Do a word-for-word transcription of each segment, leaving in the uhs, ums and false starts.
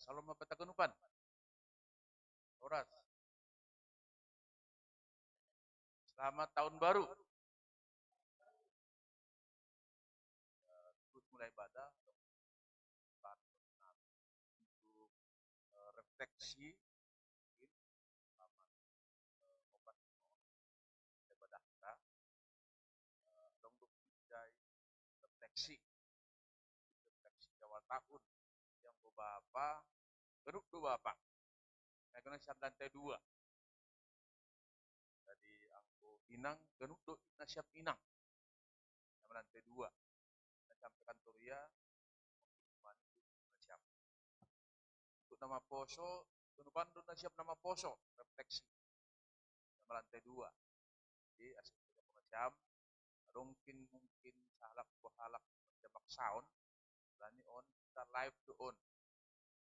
Salam apa takan upan? Horas. Selamat tahun baru. Eh, terus mulai ibadah, untuk, eh, refleksi, mungkin selama, eh, opat ibadah kita, eh, dong duk jai refleksi. Refleksi awal tahun yang beberapa, geruk dua apa? Nah, kena siap lantai dua. Jadi, angko inang, genuk do na siap inang. Yang lantai dua. Nah, sampai kantor ia, mani na siap. Untuk nama poso, genuk pandu na siap nama poso, refleksi. Yang lantai dua. Jadi, asal kita macam, mungkin, mungkin salah buah halak macam sound, berani on, kita live do on.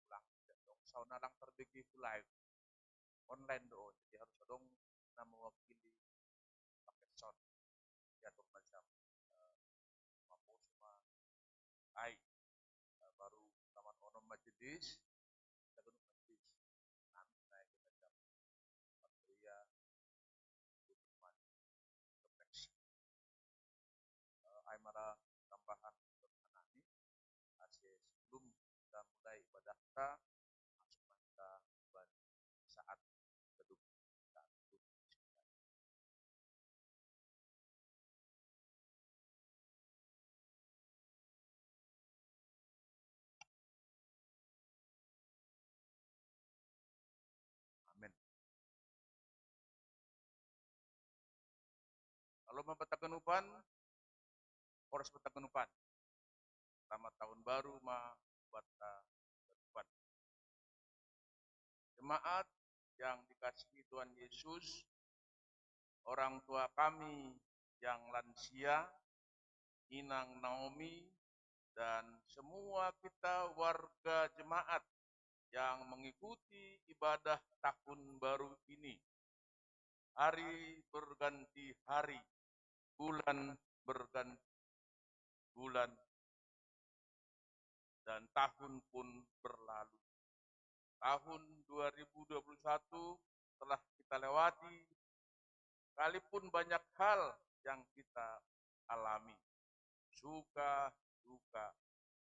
Ulang, tidak dong, sound alang terbagi live. Online do on. Jadi harus dong na mewakili pakai sound. Diatur macam, eh, mampu semua. Ai, eh, baru taman onom majelis, kita genuk majelis. Nanti naik ke macam. Patria, refleksi. Eh, ai mara tambahan anani, ase sebelum kita mulai ibadah kita, masuk kita ban saat teduh. Saat teduh. Amin. Kalau mau petaganupan, horas petaganupan. Selamat tahun baru ma buat, eh, petaganupan. Jemaat yang dikasihi Tuhan Yesus, orang tua kami yang lansia, Inang Naomi, dan semua kita warga jemaat yang mengikuti ibadah tahun baru ini. Hari berganti hari, bulan berganti bulan, dan tahun pun berlalu. Tahun dua ribu dua puluh satu telah kita lewati, sekalipun banyak hal yang kita alami. Suka, duka,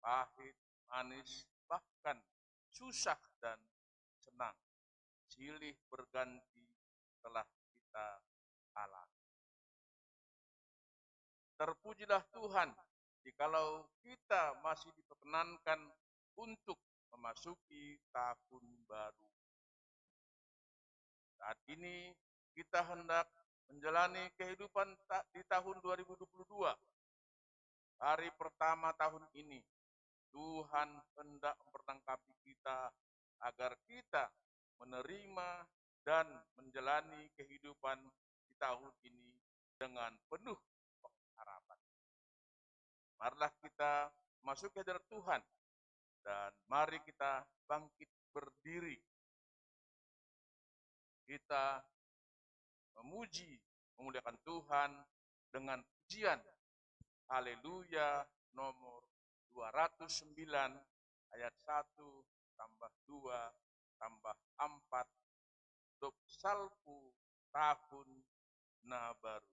pahit, manis, bahkan susah dan senang. Silih berganti telah kita alami. Terpujilah Tuhan, jikalau kita masih diperkenankan untuk memasuki tahun baru. Saat ini kita hendak menjalani kehidupan ta-, di tahun dua ribu dua puluh dua. Hari pertama tahun ini, Tuhan hendak memperlengkapi kita agar kita menerima dan menjalani kehidupan di tahun ini dengan penuh pengharapan. Marilah kita masuk ke hadirat Tuhan dan mari kita bangkit berdiri. Kita memuji, memuliakan Tuhan dengan pujian Haleluya nomor dua ratus sembilan, ayat satu tambah dua tambah empat, untuk salpu tahun na baru.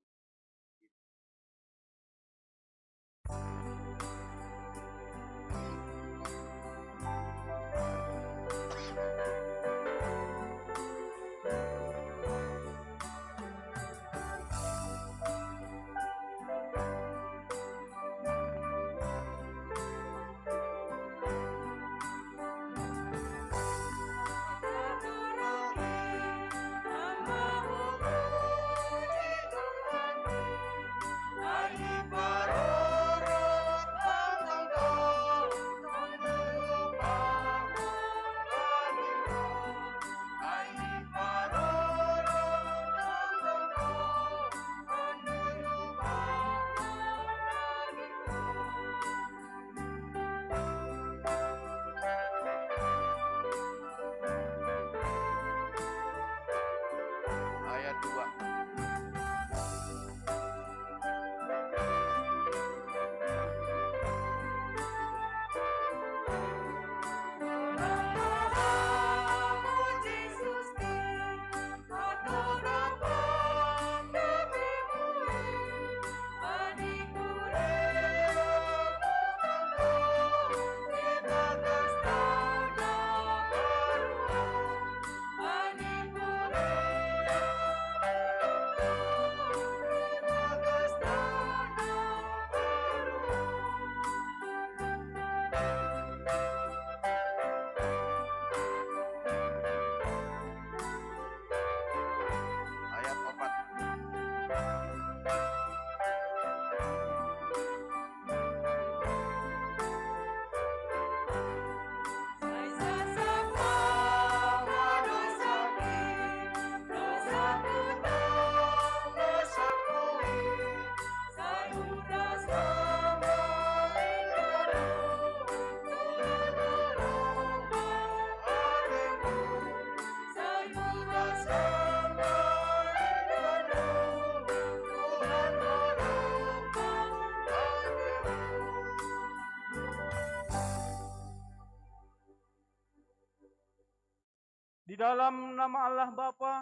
Di dalam nama Allah Bapa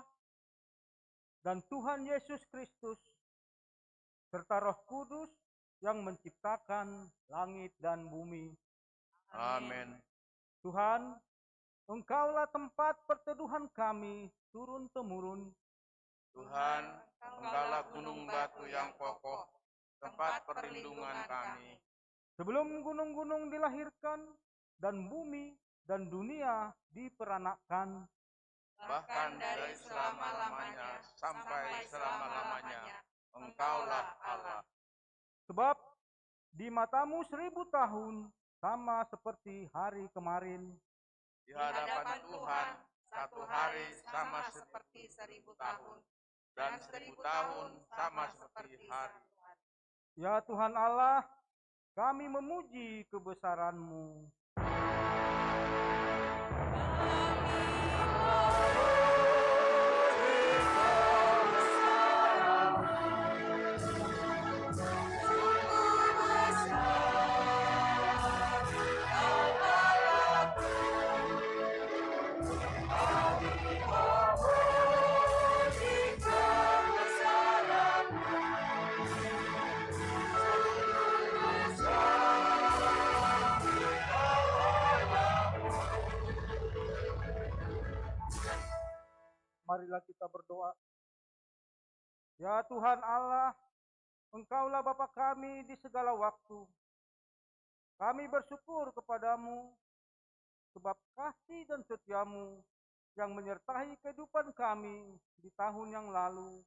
dan Tuhan Yesus Kristus, serta Roh Kudus yang menciptakan langit dan bumi. Amin. Tuhan, Engkaulah tempat perteduhan kami turun-temurun. Tuhan, Engkaulah gunung batu yang kokoh, tempat perlindungan kami. Sebelum gunung-gunung dilahirkan dan bumi dan dunia diperanakkan, bahkan dari selama-lamanya sampai selama-lamanya, Engkaulah Allah. Sebab di matamu seribu tahun sama seperti hari kemarin. Di hadapan Tuhan, satu hari sama seperti seribu tahun, dan seribu tahun sama seperti hari. Ya Tuhan Allah, kami memuji kebesaran-Mu. Marilah kita berdoa. Ya Tuhan Allah, Engkaulah Bapa kami di segala waktu. Kami bersyukur kepada-Mu sebab kasih dan setia-Mu yang menyertai kehidupan kami di tahun yang lalu,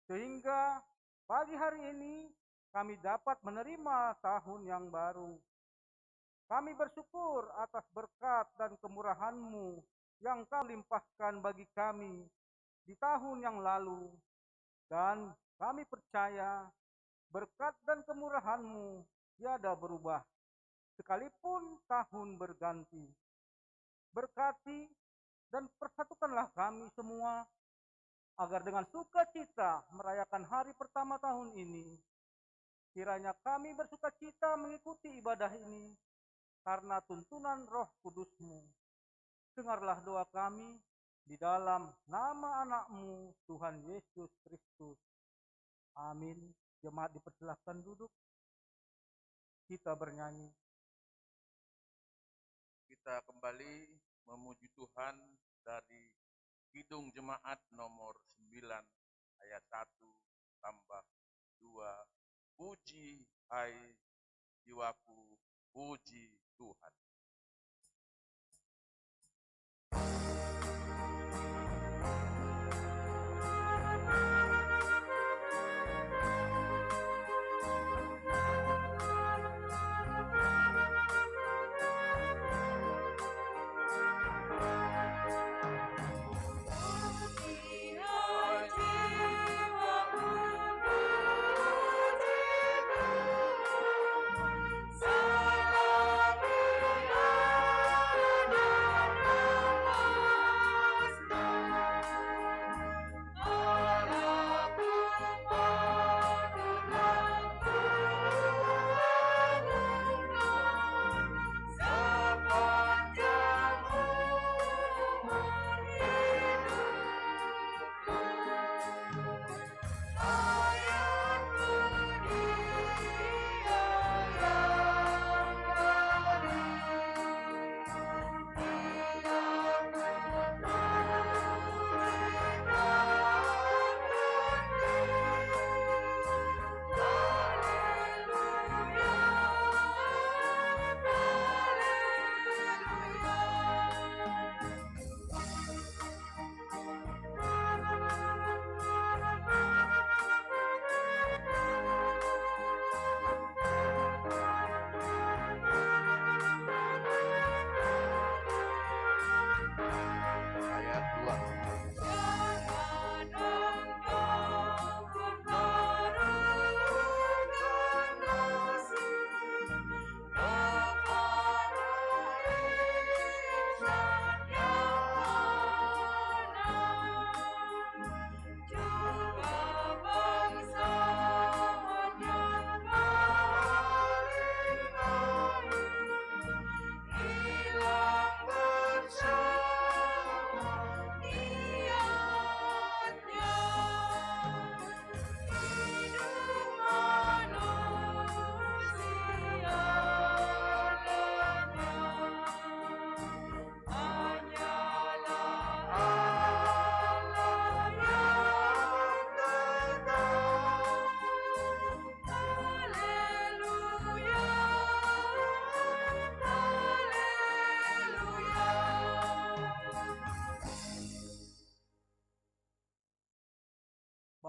sehingga pagi hari ini kami dapat menerima tahun yang baru. Kami bersyukur atas berkat dan kemurahan-Mu yang Kau limpahkan bagi kami di tahun yang lalu, dan kami percaya berkat dan kemurahan-Mu tiada berubah, sekalipun tahun berganti. Berkati dan persatukanlah kami semua, agar dengan sukacita merayakan hari pertama tahun ini, kiranya kami bersukacita mengikuti ibadah ini karena tuntunan Roh Kudus-Mu. Dengarlah doa kami di dalam nama Anak-Mu, Tuhan Yesus Kristus. Amin. Jemaat dipersilahkan duduk. Kita bernyanyi. Kita kembali memuji Tuhan dari Kidung Jemaat nomor sembilan, ayat satu tambah dua. Puji, hai jiwaku, puji Tuhan.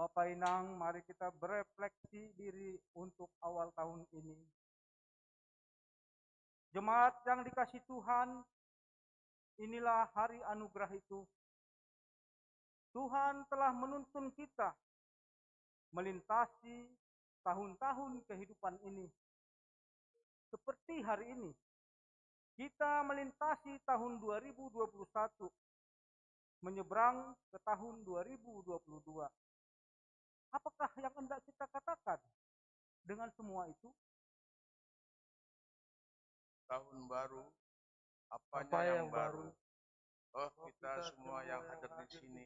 Bapak Inang, mari kita berefleksi diri untuk awal tahun ini. Jemaat yang dikasih Tuhan, inilah hari anugerah itu. Tuhan telah menuntun kita melintasi tahun-tahun kehidupan ini. Seperti hari ini, kita melintasi tahun dua ribu dua puluh satu, menyeberang ke tahun dua ribu dua puluh dua. Apakah yang hendak kita katakan dengan semua itu? Tahun baru, apanya yang baru? Oh, kita semua yang hadir di sini,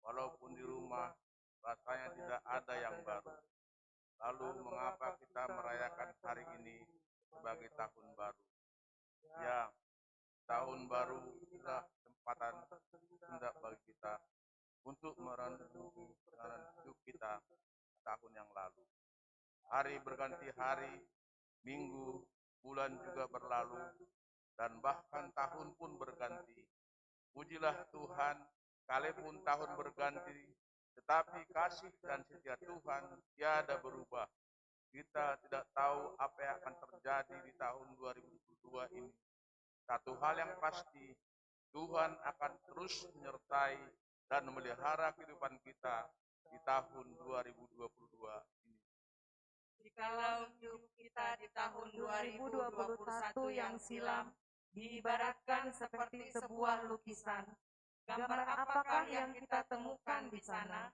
walaupun di rumah, rasanya tidak ada yang baru. Lalu mengapa kita merayakan hari ini sebagai tahun baru? Ya, tahun baru adalah kesempatan terindah bagi kita untuk merenungi perjalanan hidup kita tahun yang lalu. Hari berganti hari, minggu, bulan juga berlalu, dan bahkan tahun pun berganti. Pujilah Tuhan, sekalipun tahun berganti, tetapi kasih dan setia Tuhan tiada berubah. Kita tidak tahu apa yang akan terjadi di tahun dua ribu dua puluh dua ini. Satu hal yang pasti, Tuhan akan terus menyertai dan memelihara kehidupan kita di tahun dua ribu dua puluh dua ini. Jikalau hidup kita di tahun dua ribu dua puluh satu yang silam diibaratkan seperti sebuah lukisan, gambar apakah yang kita temukan di sana?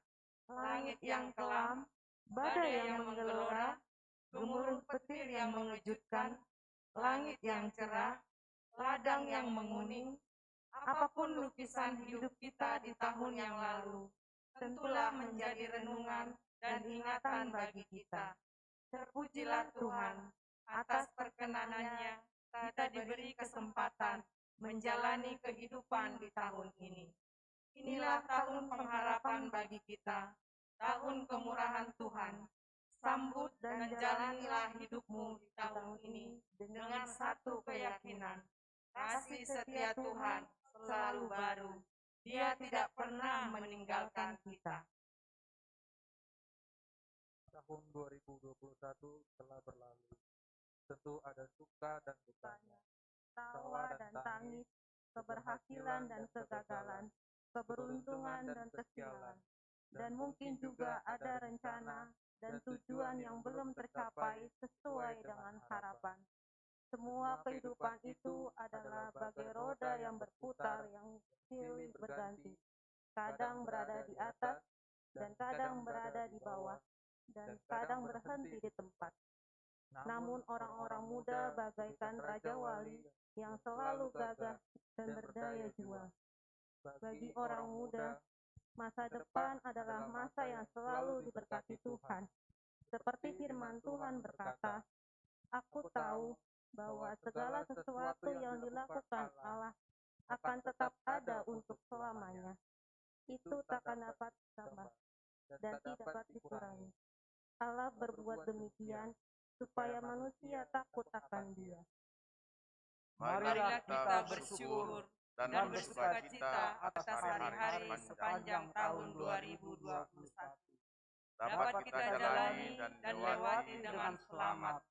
Langit yang kelam, badai yang menggelora, gemuruh petir yang mengejutkan, langit yang cerah, ladang yang menguning. Apapun lukisan hidup kita di tahun yang lalu, tentulah menjadi renungan dan ingatan bagi kita. Terpujilah Tuhan, atas perkenanannya kita diberi kesempatan menjalani kehidupan di tahun ini. Inilah tahun pengharapan bagi kita, tahun kemurahan Tuhan. Sambut dan jalanilah hidupmu di tahun ini dengan satu keyakinan, kasih setia Tuhan selalu baru. Dia tidak pernah meninggalkan kita. Tahun dua ribu dua puluh satu telah berlalu. Tentu ada suka dan dukanya, tawa dan tangis, keberhasilan dan kegagalan, keberuntungan dan kesialan, dan mungkin juga ada rencana dan tujuan yang belum tercapai sesuai dengan harapan. Semua kehidupan itu adalah bagai roda yang berputar yang silih berganti, kadang berada di atas dan kadang berada di bawah, dan kadang berhenti di tempat. Namun orang-orang muda bagaikan raja wali yang selalu gagah dan berdaya juang. Bagi orang muda, masa depan adalah masa yang selalu diberkati Tuhan. Seperti firman Tuhan berkata, "Aku tahu bahwa segala sesuatu yang dilakukan Allah akan tetap ada untuk selamanya. Itu takkan dapat ditambah dan tidak dapat dikurangi. Allah berbuat demikian supaya manusia takut akan Dia." Marilah kita bersyukur dan bersukacita atas hari-hari sepanjang tahun dua ribu dua puluh satu. Dapat kita jalani dan lewati dengan selamat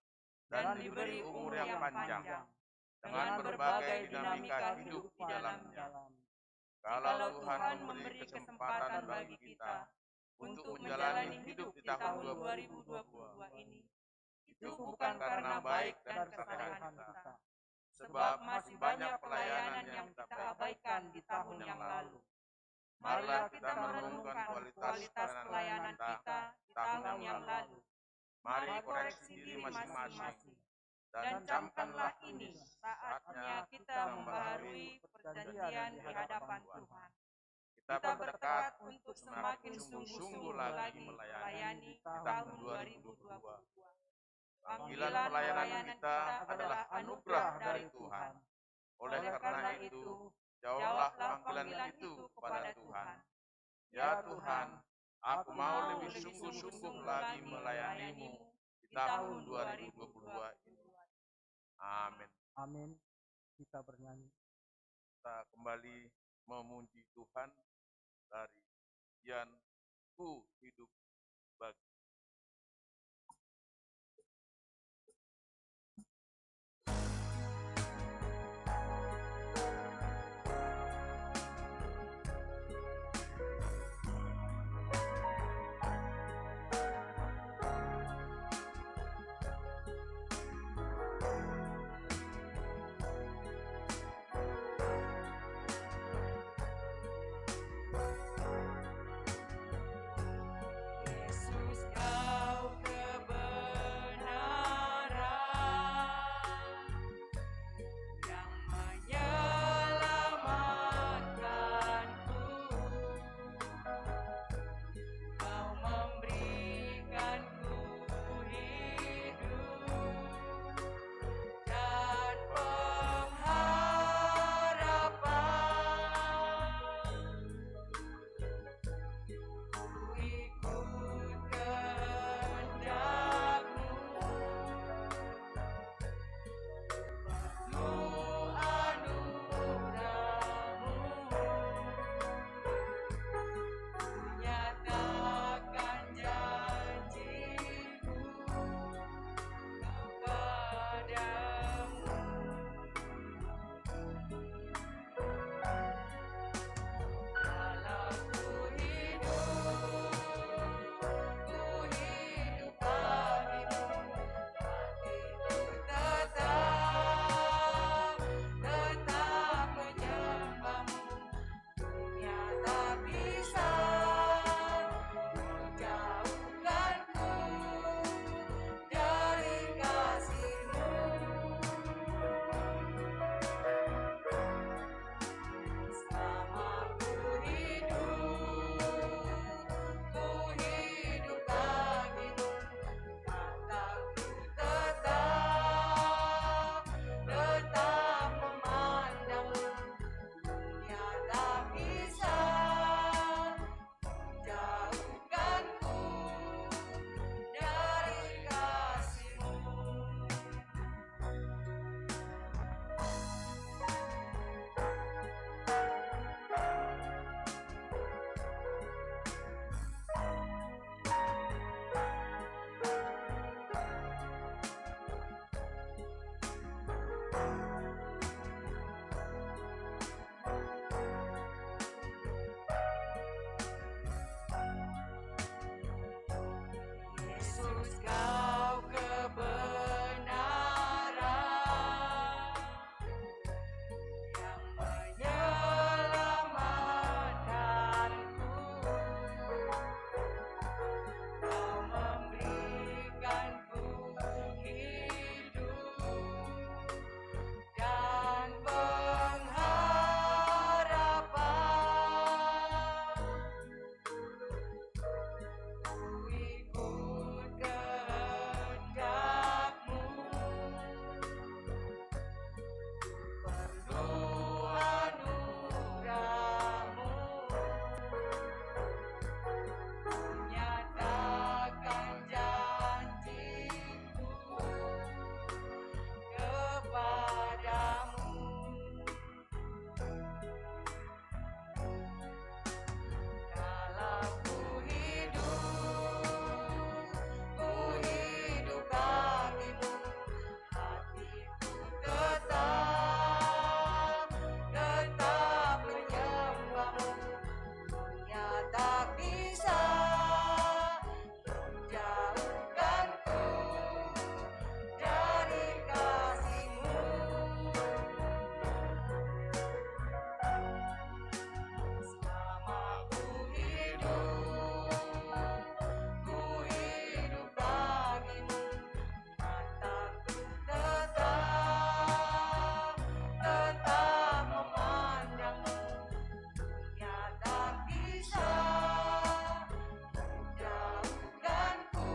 dan diberi umur yang panjang dengan berbagai dinamika hidup di dalamnya. Kalau Tuhan memberi kesempatan bagi kita untuk menjalani hidup di tahun dua ribu dua puluh dua ini, itu bukan karena baik dan kesalahan kita, sebab masih banyak pelayanan yang kita abaikan di tahun yang lalu. Marilah kita merenungkan kualitas pelayanan kita di tahun yang lalu. Mari koreksi diri masing-masing dan camkanlah ini saatnya kita membaharui perjanjian di hadapan Tuhan. Kita bertekad untuk semakin sungguh-sungguh lagi melayani di tahun dua ribu dua puluh dua. Panggilan pelayanan kita adalah anugerah dari Tuhan. Oleh karena itu, jawablah panggilan itu kepada Tuhan. Ya Tuhan, aku mau lebih sungguh-sungguh lagi melayani-Mu di tahun dua ribu dua puluh dua ini. Amin. Amin. Kita bernyanyi. Kita kembali memuji Tuhan dari pujian Ku hidup bagi. Yesus, Kau kebenaran yang menyelamatkanku. Kau memberikanku hidup dan pengharapan. Ku ikut kehendak-Mu. Penuh anugerah-Mu, ku nyatakan janji-Mu kepadamu. Kalau ku hidup, ku hidup bagi-Mu, hatiku tetap, tetap menyembah-Mu. Dunia tak bisa menjauhkanku dari kasih-Mu. Selama ku hidup, ku hidup bagi-Mu. Mataku tetap, tetap memandang-Mu. Dunia tak bisa menjauhkanku dari kasih-Mu. Yesus, Kau kebenaran yang menyelamatkanku. Kau memberikanku hidup dan pengharapan. Ku ikut kehendak-Mu, penuh anugerah-Mu, ku nyatakan janji-Ku kepadamu. Kalau ku hidup, ku hidup bagi-Mu, hatiku tetap, tetap menyembah-Mu. Dunia tak bisa jauhkanku dari kasih-Mu. Selama ku hidup, ku hidup bagi-Mu. Mataku tetap, tetap memandang-Mu. Dunia tak bisa menjauhkanku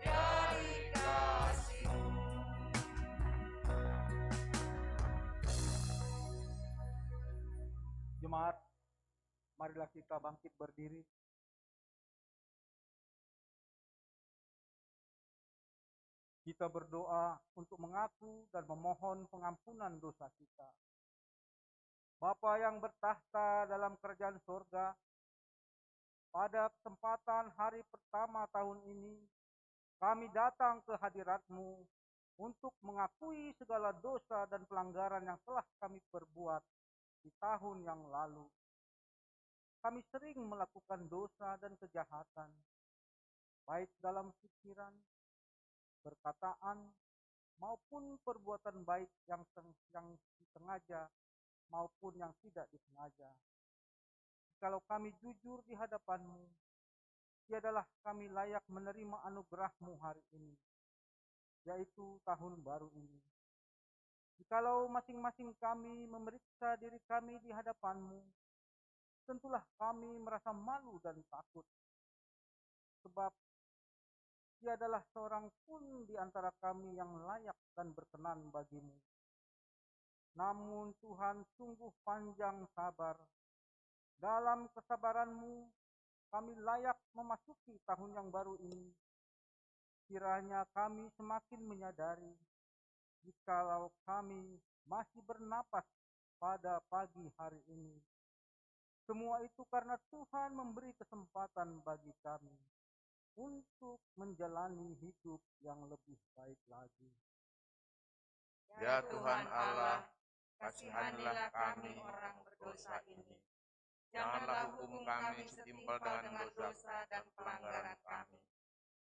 dari kasih-Mu. Jemaat, marilah kita bangkit berdiri. Kita berdoa untuk mengaku dan memohon pengampunan dosa kita. Bapa yang bertakhta dalam kerajaan sorga, Pada kesempatan hari pertama tahun ini, kami datang ke hadirat-Mu untuk mengakui segala dosa dan pelanggaran yang telah kami perbuat di tahun yang lalu. Kami sering melakukan dosa dan kejahatan, baik dalam pikiran, perkataan, maupun perbuatan baik yang seng-, yang disengaja maupun yang tidak disengaja. Jikalau kami jujur di hadapan-Mu, tiadalah kami layak menerima anugerah-Mu hari ini, yaitu tahun baru ini. Jikalau masing-masing kami memeriksa diri kami di hadapan-Mu, tentulah kami merasa malu dan takut. Sebab tiadalah seorang pun di antara kami yang layak dan berkenan bagi-Mu. Namun Tuhan sungguh panjang sabar. Dalam kesabaran-Mu, kami layak memasuki tahun yang baru ini. Kiranya kami semakin menyadari, jikalau kami masih bernapas pada pagi hari ini, semua itu karena Tuhan memberi kesempatan bagi kami untuk menjalani hidup yang lebih baik lagi. Ya Tuhan Allah, kasihanilah kami orang berdosa ini. Janganlah hukum kami setimpal dengan dosa dan pelanggaran kami.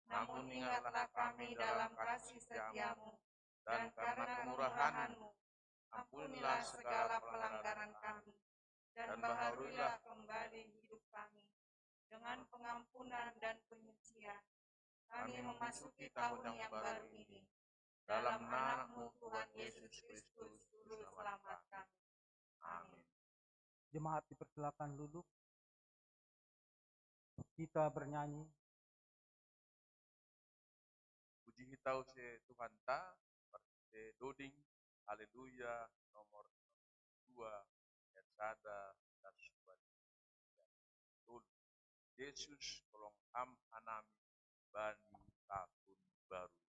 Namun ingatlah kami dalam kasih setia-Mu, dan karena kemurahan-Mu, ampunilah segala pelanggaran kami, dan baharuilah kembali hidup kami dengan pengampunan dan penyucian. Kami memasuki tahun yang baru ini. Dalam nama-Mu Tuhan Yesus Kristus, Juru Selamat kami. Amin. Jemaat dipersilakan duduk. Kita bernyanyi. Puji hitau se Tuhanta, parte doding, haleluya, nomor dua, ayat sada, dan subat. Tolu. Yesus, tolong Ham hanami bani tahun baru.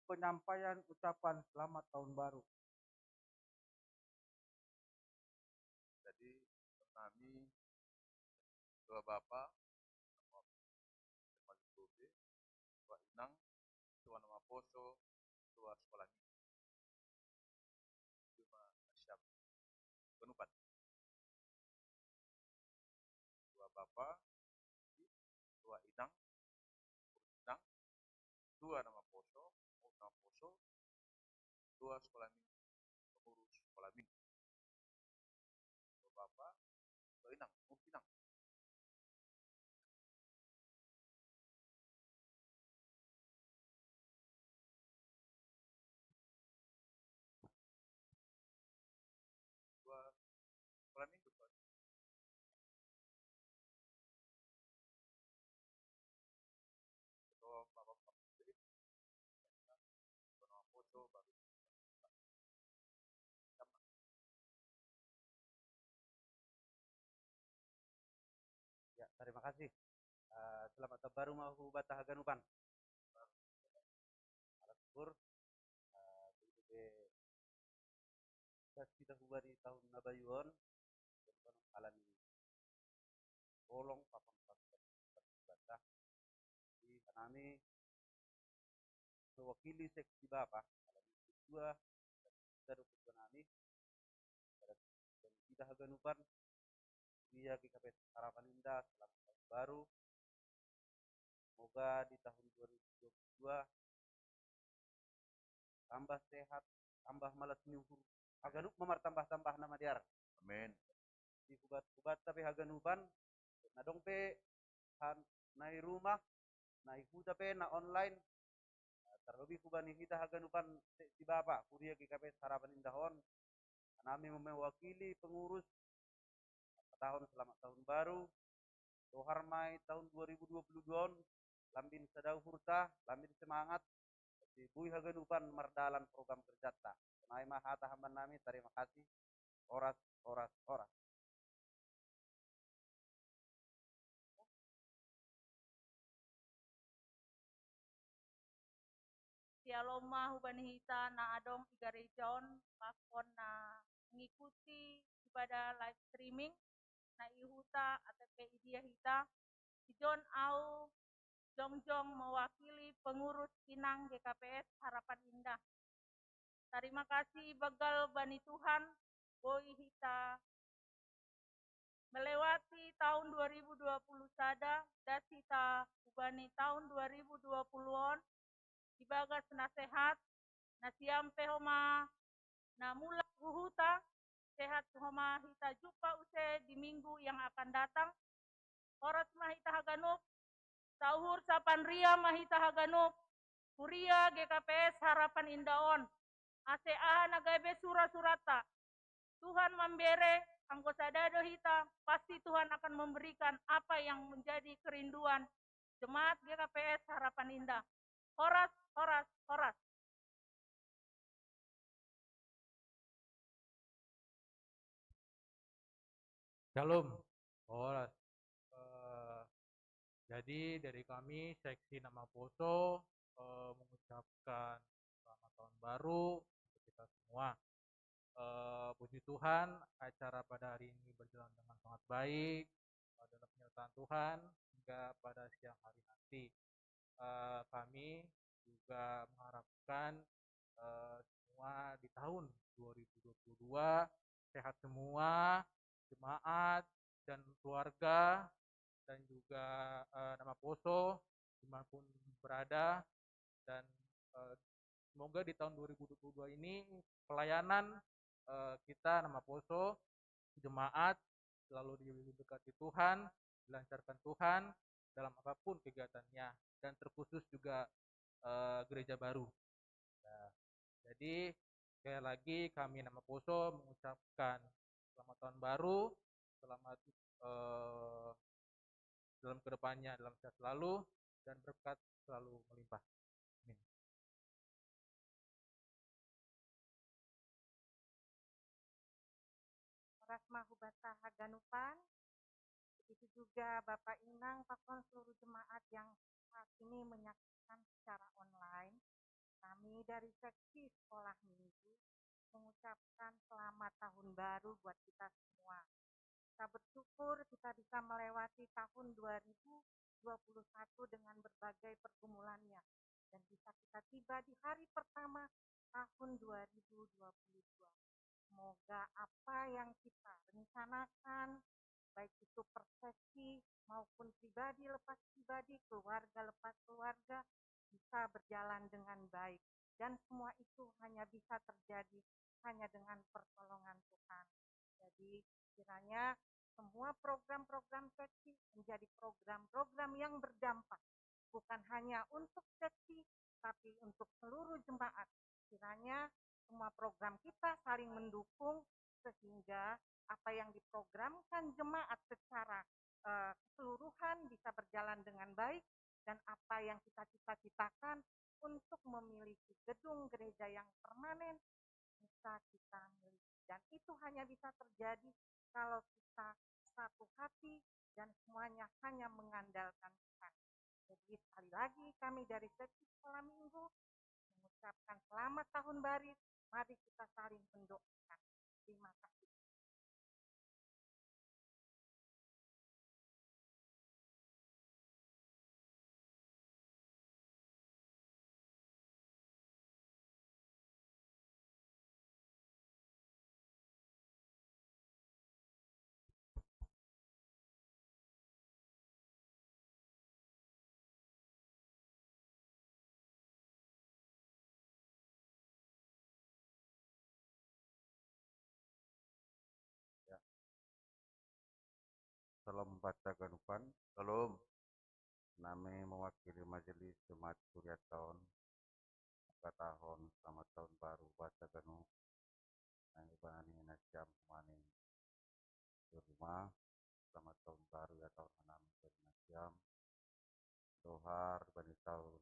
penyampaian ucapan selamat tahun baru. Jadi, kami, ketua Bapak, ketua Inang, ketua Nama Poso, ketua Sekolah Minggu. Cuma siap penupat. Ketua Bapak, ketua Inang, Inang, ketua Nama Poso, Nama Poso, ketua Sekolah Minggu, pengurus Sekolah Minggu. Ketua Bapak, ketua Inang, Inang. Dua, sekolah minggu, Pak. Ketua Bapak, Bapak, Bapak, Bapak, Bapak, Bapak, Ya, terima kasih. Eh, selamat tahun baru ma hubata haganupan. Ala syukur, eh, begitu be, kita sudah hubari tahun na bayu on, alani bolong papan papan bata. Di hanami mewakili seksi Bapa, alani ketua, dan ketua nami, pada kita haganupan, Kuria G K P S Harapan Indah, selamat tahun baru. Semoga di tahun dua ribu dua puluh dua tambah sehat, tambah malas nyuhur. Haganup ma martambah-tambah na madiar. Amin. Di hubat-hubat tapi haganupan, na dong pe han, na i rumah, na i huta pe, na online. Nah, terlebih hubani hita haganupan seksi Bapa, Kuria G K P S Harapan Indah on. Hanami mewakili pengurus, tahun selamat tahun baru. Dohar mai tahun dua ribu dua puluh dua on, lambin sada uhurta, lambin semangat. Tapi bui haganupan mardalan program kerjata. Nai ma hata hamban nami, terima kasih. Horas, horas, horas. Syalom ma hubani hita na adong i gareja on, pakon na mengikuti ibadah live streaming, na i huta atau pe i dia hita, ijon au jongjong mewakili pengurus Inang G K P S Harapan Indah. Terima kasih begal bani Tuhan, boi hita melewati tahun dua ribu dua puluh sada, das hita hubani tahun dua ribu dua puluh on, ibagas na sehat, na siam pe homa na mulak huhuta, sehat homa hita jumpa use di minggu yang akan datang. Horas ma hita haganup, sauhur sapanria ma hita haganup, Kuria G K P S Harapan Indah on. Ase aha na gabe sura-surata, Tuhan mambere, anggo sada do hita, pasti Tuhan akan memberikan apa yang menjadi kerinduan jemaat G K P S Harapan Indah. Horas, horas, horas. Shalom. Horas. Eh, jadi dari kami seksi Nama Poso, eh, mengucapkan selamat tahun baru untuk kita semua. Eh, puji Tuhan, acara pada hari ini berjalan dengan sangat baik, eh, dalam penyertaan Tuhan hingga pada siang hari nanti. Eh, kami juga mengharapkan, eh, semua di tahun dua ribu dua puluh dua sehat semua, jemaat dan keluarga, dan juga, eh, Nama Poso dimanapun berada, dan, eh, semoga di tahun dua ribu dua puluh dua ini pelayanan, eh, kita Nama Poso, jemaat selalu diberkati Tuhan, dilancarkan Tuhan dalam apapun kegiatannya, dan terkhusus juga, eh, gereja baru. Nah, jadi sekali lagi kami Nama Poso mengucapkan selamat tahun baru, selamat, eh, dalam kedepannya dalam sehat selalu dan berkat selalu melimpah. Amin. Horas ma hubata haganupan, begitu juga Bapak Inang pakon seluruh jemaat yang saat ini menyaksikan secara online. Kami dari seksi sekolah minggu mengucapkan selamat tahun baru buat kita semua. Kita bersyukur kita bisa melewati tahun dua ribu dua puluh satu dengan berbagai pergumulannya dan bisa kita tiba di hari pertama tahun dua ribu dua puluh dua. Semoga apa yang kita rencanakan, baik itu persepsi maupun pribadi lepas pribadi, keluarga lepas keluarga, bisa berjalan dengan baik. Dan semua itu hanya bisa terjadi hanya dengan pertolongan Tuhan. Jadi kiranya semua program-program seksi menjadi program-program yang berdampak, bukan hanya untuk seksi, tapi untuk seluruh jemaat. Kiranya semua program kita saling mendukung sehingga apa yang diprogramkan jemaat secara eh, keseluruhan bisa berjalan dengan baik dan apa yang kita cita-citakan untuk memiliki gedung gereja yang permanen bisa kita miliki. Dan itu hanya bisa terjadi kalau kita satu hati dan semuanya hanya mengandalkan Tuhan. Jadi sekali lagi kami dari Seksi Sekolah Minggu mengucapkan selamat tahun baru. Mari kita saling mendoakan. Terima kasih. Ya. Salam baca ganupan. Salam. Nami mewakili Majelis Jemaat Kuriaton. Maka tahun, selamat tahun baru baca ganu. Nami bani najam mani di rumah. Selamat tahun baru ya, tahun enam bani najam. Dohar bani tahun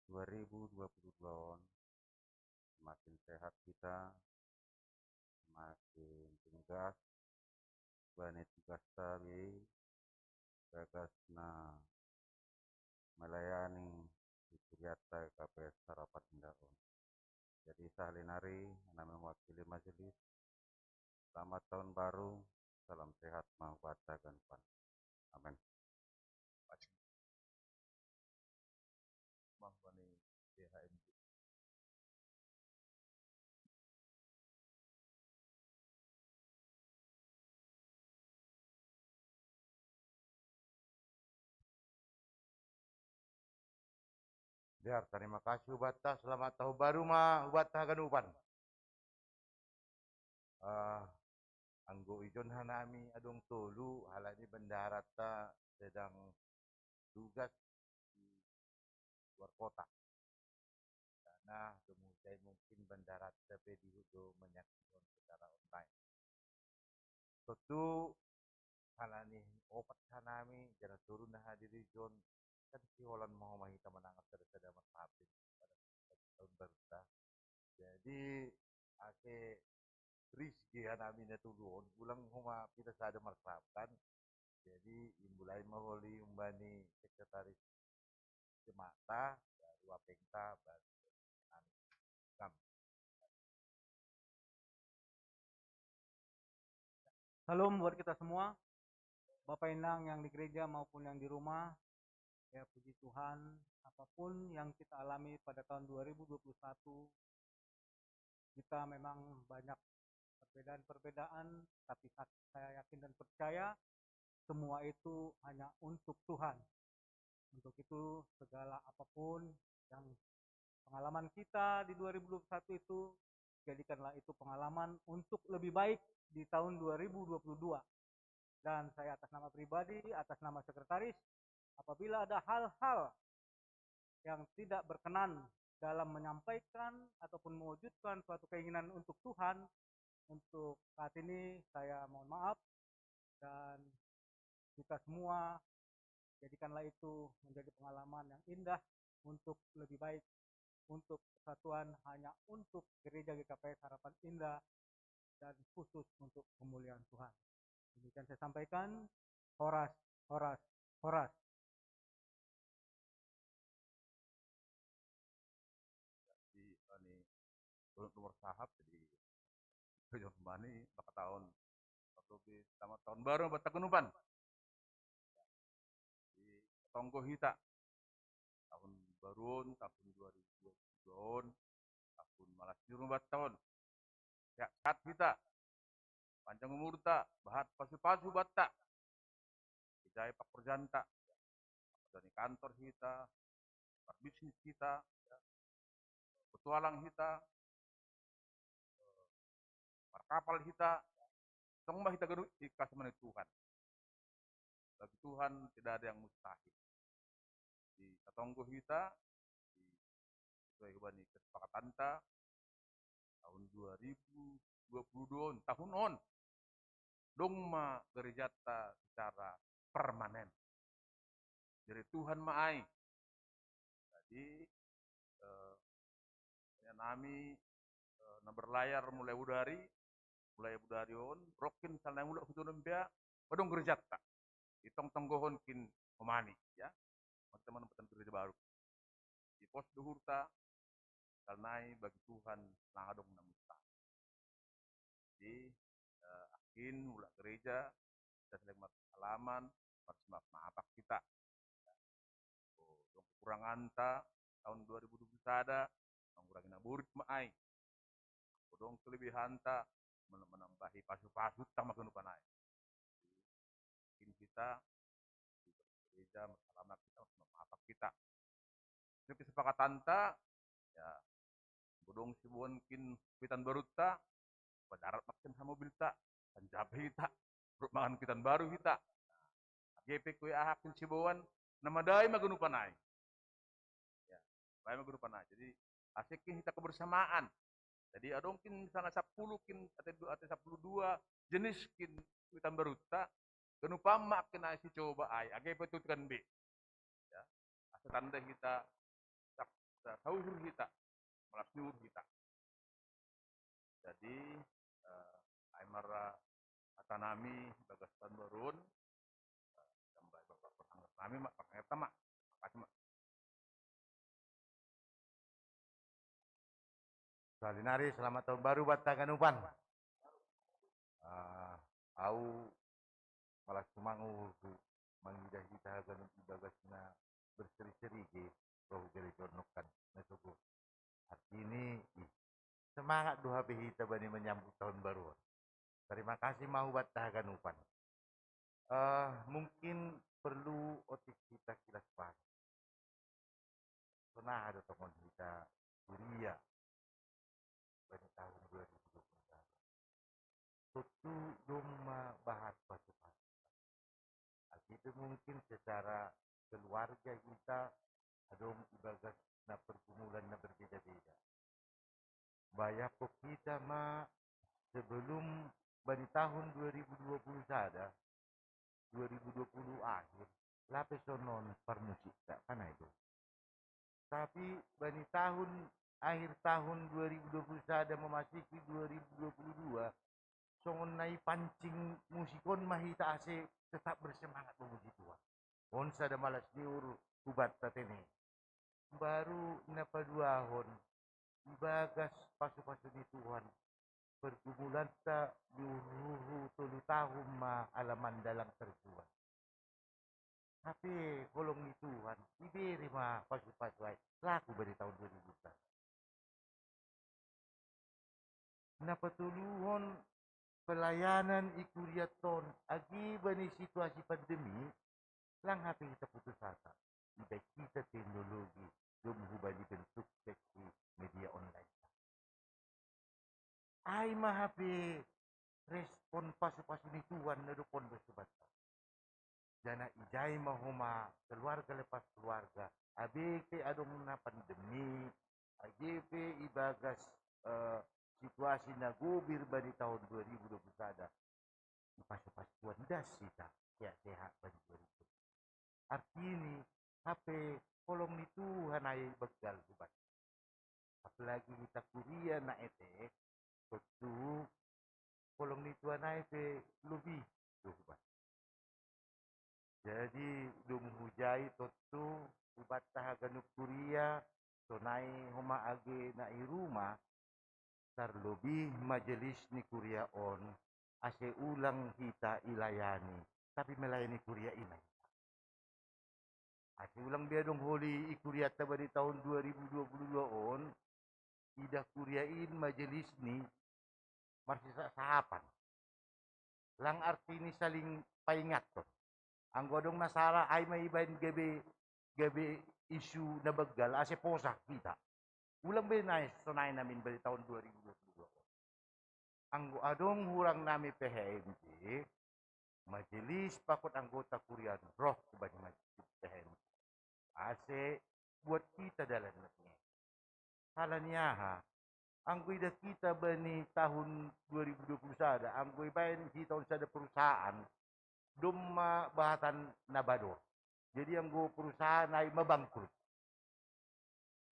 dua ribu dua puluh dua on. Semakin sehat kita, semakin tegas bani tugas tabi, tugas na melayani di kuriata K P S Harapan Indah on. Jadi sahali nari, nami mewakili majelis, selamat tahun baru, salam sehat, mau baca ganupan. Amin. Mah mani D H M G. Biar terima kasih ubata, selamat tahun baru ma ubata ganupan. Uh, anggo ijon hanami adong tolu, halani bendahara ta sedang tugas di luar kota. Karena kemudian mungkin bendahara ta pe di do menyaksikan secara online. Tentu halani opat hanami jana turun na hadir ijon, kan si holan mau mahita menangat sada-sada marhapin pada tahun baru ta. Jadi ake Rizky hanami na tolu on, ulang homa pita sada marsapkan. Jadi imbulai maholi umbani sekretaris jemata, baru apengta, baru hanami. Kam. Salam buat kita semua, Bapak Inang yang di gereja maupun yang di rumah. Ya puji Tuhan, apapun yang kita alami pada tahun dua ribu dua puluh satu, kita memang banyak perbedaan-perbedaan, tapi saya yakin dan percaya semua itu hanya untuk Tuhan. Untuk itu segala apapun yang pengalaman kita di dua ribu dua puluh satu itu, jadikanlah itu pengalaman untuk lebih baik di tahun dua ribu dua puluh dua. Dan saya atas nama pribadi, atas nama sekretaris, apabila ada hal-hal yang tidak berkenan dalam menyampaikan ataupun mewujudkan suatu keinginan untuk Tuhan, untuk saat ini saya mohon maaf, dan kita semua jadikanlah itu menjadi pengalaman yang indah untuk lebih baik, untuk persatuan, hanya untuk gereja G K P S Harapan Indah dan khusus untuk kemuliaan Tuhan. Demikian saya sampaikan. Horas, horas, horas. Porsahap, jadi, jomani, maka tahun, waktu di, selamat tahun baru buat Tagunupan. Di tonggo hita, tahun baruon, tahun dua ribu dua puluh dua on, tahun malas ni rumah tahun. Ya, sehat hita, panjang umurta, bahat pasu-pasu batta, ijai pakorjanta, pekerjaan di kantor hita, parbisnis hita, ya, petualang hita, markapal hita, tong ma hita ganup ikasih mani Tuhan. Bagi Tuhan tidak ada yang mustahil. Di tatonggo hita, di sesuai hubani kesepakatanta, tahun dua ribu dua puluh dua on, tahun on, dong ma gerejata secara permanen. Jadi Tuhan ma ai. Jadi, eh, ya nami, eh, na berlayar mulai Abu Dhabi, mulai Abu Dhabi on, rongkin sala nai mulak hutu nembea, padong gerejata. Itong tonggohon kin homani, ya. Maka teman-teman gereja baru. Di pos duhurta, sala nai bagi Tuhan, nang adong na mustahil. Jadi, eh, akin mulak gereja, kita saling marsalaman, marsumaapan hita. Dong kekurangan ta tahun dua ribu dua puluh sada, mangurangi na borit ma ai. Dong kelebihan ta, menambahi pasu-pasu ta ma ganupan ai. Mungkin kita di gereja marsalaman hita, marsumaapan hita. Ini kesepakatanta, ya, bodong siboan kin kuitan barutta, padarat ma kin ha mobilta, panjabe hita, rut mangan kuitan baru hita. Age pe kui aha kin siboan, na madai ma ganupan ai. Ya, madai ma ganupan ai. Jadi, ase kin hita kebersamaan. Jadi, adong kin misalnya sapuluh kin, ate du-, ate sapuluh dua jenis kin kuitan barutta, ganupan ma kin ai sicoba ai, age pe tu kan be. Ya, asa tanda hita, sa-, sa-, sauhur hita, malas ni uhur hita. Jadi, eh, ai mara hata nami bagas tahun baru on, eh, tambai bapak perangkat nami ma, perangkat ma. Makasih ma. Salinari, selamat tahun baru buat haganupan. Ah, au malas tumang uhurku mangida hita haganup ibagas na berseri-seri ge roh gereja on nongkan na sogo. Artini, ih, semangat do hape hita bani menyambut tahun baru on. Terima kasih ma hubuat haganupan. Eh, mungkin perlu otik hita kilas balik. Songon aha do tongon hita kuria bani tahun dua ribu dua puluh sada. Tontu dong ma bahat pasu-pasu. Alkitab mungkin secara keluarga hita adong ibagas na pergumulan na berbeda-beda. Bayangkon hita ma sebelum bani tahun dua ribu dua puluh sada, dua ribu dua puluh akhir, lape sonon parmusikta, kan ai do. Tapi bani tahun, akhir tahun dua ribu dua puluh sada memasuki dua ribu dua puluh dua, songon na ipancing musik on ma hita ase tetap bersemangat memuji Tuhan. On sada malas ni uhur hubatta tene. Baru na paduahon, ibagas pasu-pasu ni Tuhan, pergumulanta di uhur-uhur tolu tahun ma ala mandalan terjual. Hape holong ni Tuhan, ibere ma pasu-pasu ai, laku bani tahun dua ribu dua puluh sada. Na patoluhon, pelayanan i kurianta on, age bani situasi pandemi, lang hape hita putus asa. Ibaen hita teknologi, domu hubani bentuk seksi media online. Ai ma hape respon pasu-pasu ni Tuhan na dob on do subanta. Jana ijai ma homa keluarga lepas keluarga, age pe adong na pandemi, age pe ibagas, eh, situasi na gobir bani tahun dua ribu dua puluh sada. Pasu-pasu Tuhan das hita, sehat-sehat bani dua ribu. Artini, hape holong ni Tuhan ai banggal hubaen. Apalagi hita kuria na etek, tontu holong ni Tuhan ai pe lobi do hubaen. Jadi, dung hujai tontu hubanta haganup kuria, sonai homa age na i rumah, Tarlobi majelis ni kuria on, ase ulang hita ilayani, tapi melayani kuria i ma hita. Ase ulang be adong holi i kurianta bani taon dua ribu dua puluh dua on, ida kuria in majelis ni marsisasahapan. Lang artini saling paingathon. Anggo adong na sala, ai ma ibaen gabe, gabe isu na banggal, ase posa hita. Ulang be nai sonai namin bani taon dua ribu dua puluh dua. Anggo adong hurang nami P H M J, majelis pakon anggota kuria roh hubani majelis P H M J. Ase buat hita dalan na pingehe. Halani aha? Anggo ida hita bani tahun dua ribu dua puluh sada, anggo ibaen hita on sada perusahaan, domma bahatan na bador. Jadi anggo perusahaan ai mabangkrut.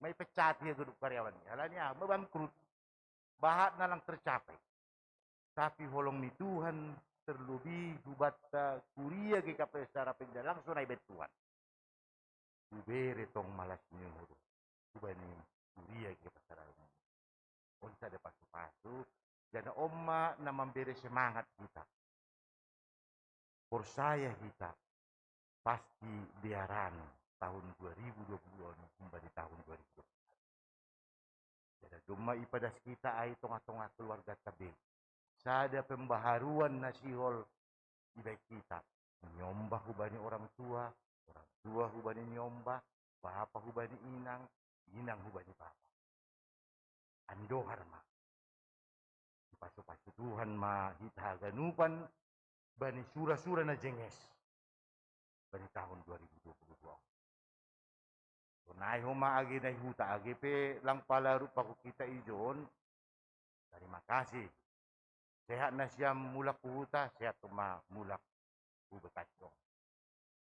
Maipecat ia ganup karyawan. Halani aha? Mabangkrut. Bahatna lang tercapai. Tapi holong ni Tuhan, terlobi hubanta kuria G K P S Sarapinda langsung ai bet Tuhan. Hubere tong malas ni uhur hubani kuria G K P S Sarapinda. On sada pasu-pasu, jana on ma na mambere semangat hita. Porsaya hita, pasti dearan tahun dua ribu dua puluh dua on humbani tahun dua ribu dua puluh satu. Jana domma ipadas hita ai tongah-tongah keluarganta be sada pembaharuan na sihol ibaen hita. Niombah hubani orang tua, orang tua hubani niombah, bapa hubani inang, inang hubani bapa. Andohar ma. Dipasu-pasu Tuhan ma hita haganupan bani sura-sura na jenges bani tahun dua ribu dua puluh dua. Sonai homa age na i huta, age pe lang pala rup paku hita ijon. Terima kasih. Sehat nasiam mulak hu huta, sehat ma mulak hu Bekasi on.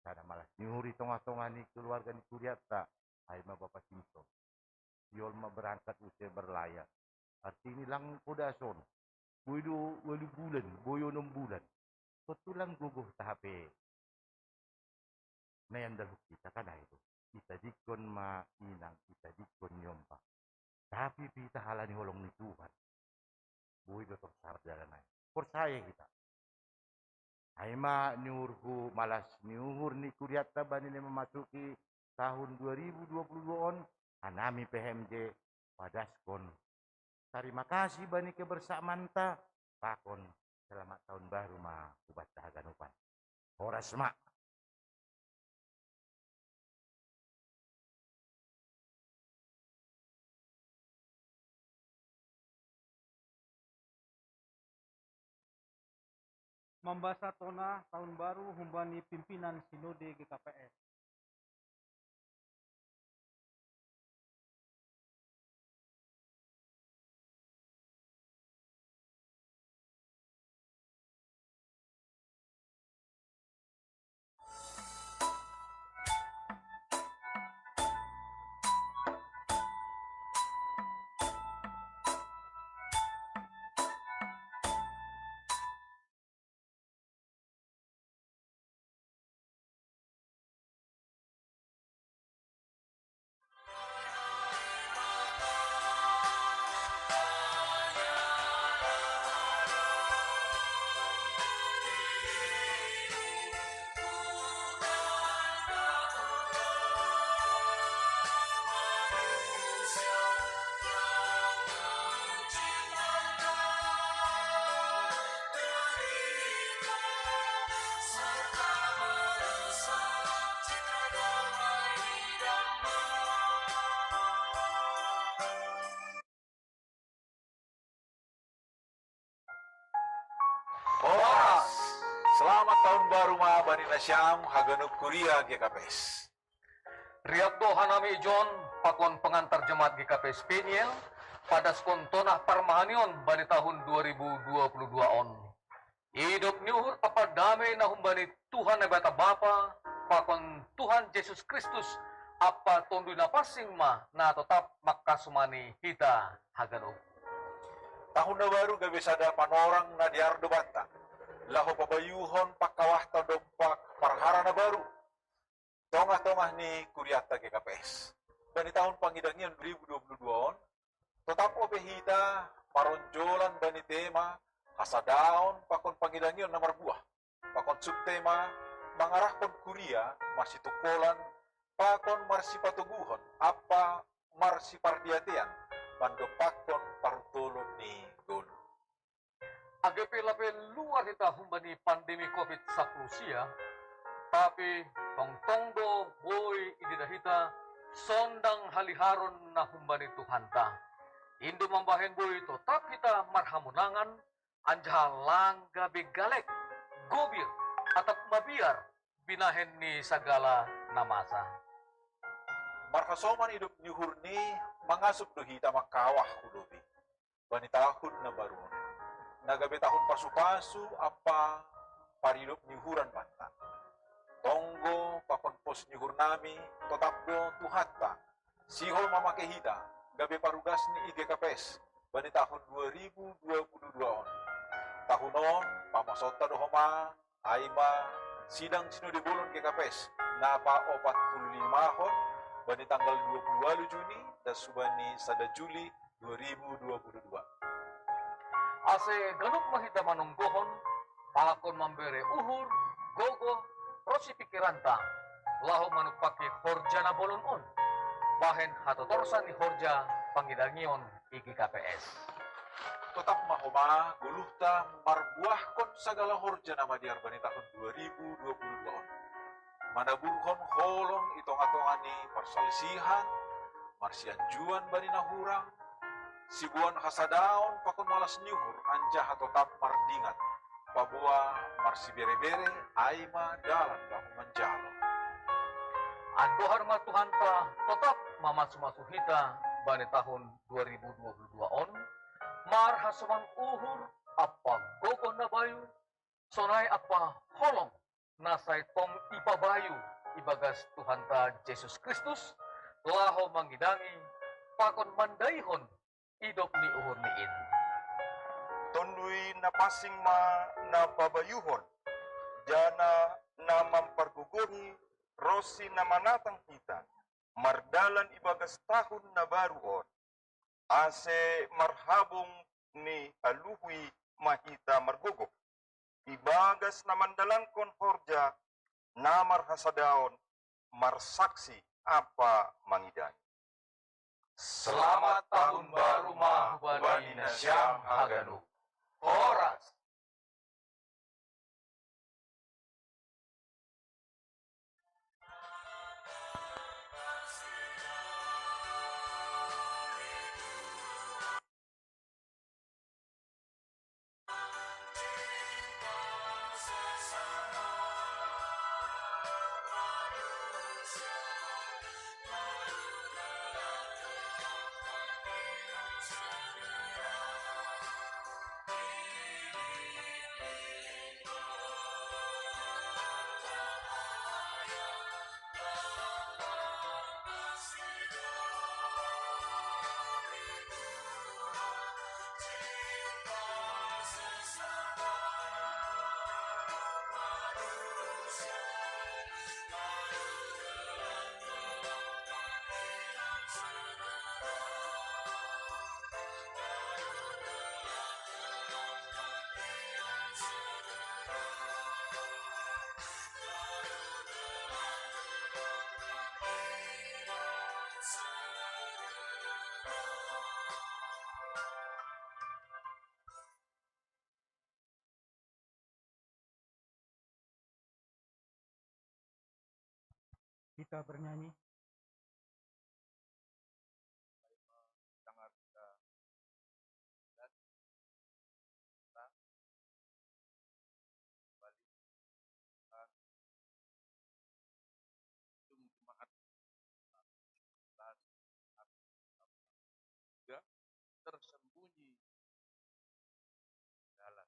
Sada malas ni uhur i tongah-tongah ni keluarga ni kurianta, ai ma Bapa Simson. Sihol ma berangkat use berlayar. Artini lang poda son. Boi do ualu bulan, boi onom bulan. Tontu lang gogoh tahape na iandalhon hita kan ai do. Itadingkon ma inang, itadingkon niombah. Tapi pe hita halani holong ni Tuhan, boi do torsar dalan ai. Porsaya hita. Ai ma ni uhurhu, malas ni uhur ni kurianta bani na memasuki tahun dua ribu dua puluh dua on, hanami P H M J padaskon terima kasih bani kebersamanta, pakon selamat tahun baru ma hubanta haganupan. Horas ma. Mambasa tona tahun baru humbani pimpinan Sinode G K P S. Horas. Selamat tahun baru ma bani nasiam haganup kuria G K P S. Riap do hanami ijon pakon pengantar jemaat G K P S Peniel padaskon tona parmahanion bani tahun dua ribu dua puluh dua on. Idop ni uhur ampa dame na humbani Tuhan Naibata Bapa pakon Tuhan Jesus Kristus ampa Tonduy Napansing ma na totap mangkasomani hita haganup. Tahun na baru gabe sada panorang na dear do banta, laho pabayuhon pangkawahta dompak parhara na baru tongah-tongah ni kurianta G K P S. Bani tahun pangidangion dua ribu dua puluh dua on, totap ope hita maronjolan bani tema hasadaon pakon pangidangion na marbuah, pakon subtema mangarahkon kuria marsitungkolan pakon marsipatoguhon ampa marsipardiatean mandompakkon parutolon ni goluh. Age pe lape luar hita humbani pandemi covid sampulu sia, tapi tongtong do boi ididah hita sondang haliharon na humbani Tuhanta. In do mambahen boi totap hita marhamonangan, anjaha lang gabe galek, gobir, atap mabiar binahen ni sagala na masa. Marhasoman idop ni uhurni mangasup do hita mangkawah hu lobei bani tahun na baru on, na gabe tahun pasupasu ampa paridop ni uhuran banta. Tonggo pakon pos ni uhurnami totap do Tuhanta sihol mamake hita gabe parugas ni I G K P S bani tahun dua ribu dua puluh dua on. Tahun on pamasonta do homa, ai ma sidang Sinode Bolon G K P S na paopat puluh limahon bani tanggal dua puluh walu Juni das hubani sada Juli dua ribu dua puluh dua. Ase ganup ma hita manonggohon pakon mambere uhur, gogoh, ronsi pikiranta laho manumpahi horja na bolon on, bahen hatotorsan ni horja pangidangion I G K P S. Totap ma homa goluhta marbuahkon sagala horja na madear bani tahun dua ribu dua puluh dua on, manaburhon holong i tongatonga ni parsalisihan, marsianjuan bani na hurang, siboan hasadaon pakon malas ni uhur, anjaha totap mardingat paboa marsiberebere, ai ma dalan laho manjalo. Andohar ma Tuhanta totap mamasumasu hita bani tahun dua ribu dua puluh dua on, marhasoman uhur ampa gogoh na bayu, sonai ampa holong na sai tong ipabayu ibagas Tuhanta Jesus Kristus, laho mangidangi pakon mandaihon idop ni uhurni in. Tondui na pansing ma na pabayuhon, janah na mampargogohi ronsi na manatang hita mardalan ibagas tahun na baru on, ase marhabong ni haluhon ma hita margogoh ibagas na mandalankon horja na marhasadaon, marsaksi ampa mangidangi. Selamat Tahun Baru ma hubani nasiam haganup. Horas! Kita bernyanyi. Jemaat, tersembunyi dalam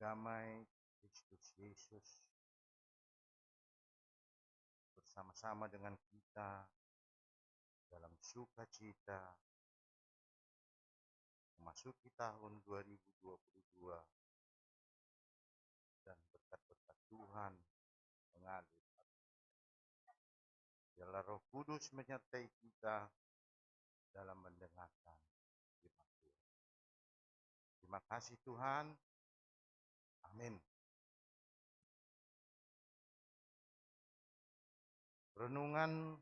Damai Kristus Yesus bersama-sama dengan kita dalam sukacita memasuki tahun dua ribu dua puluh dua dan berkat-berkat Tuhan mengalir. Biarlah Roh Kudus menyertai kita dalam mendengarkan firman Tuhan. Terima kasih Tuhan. Amin. Renungan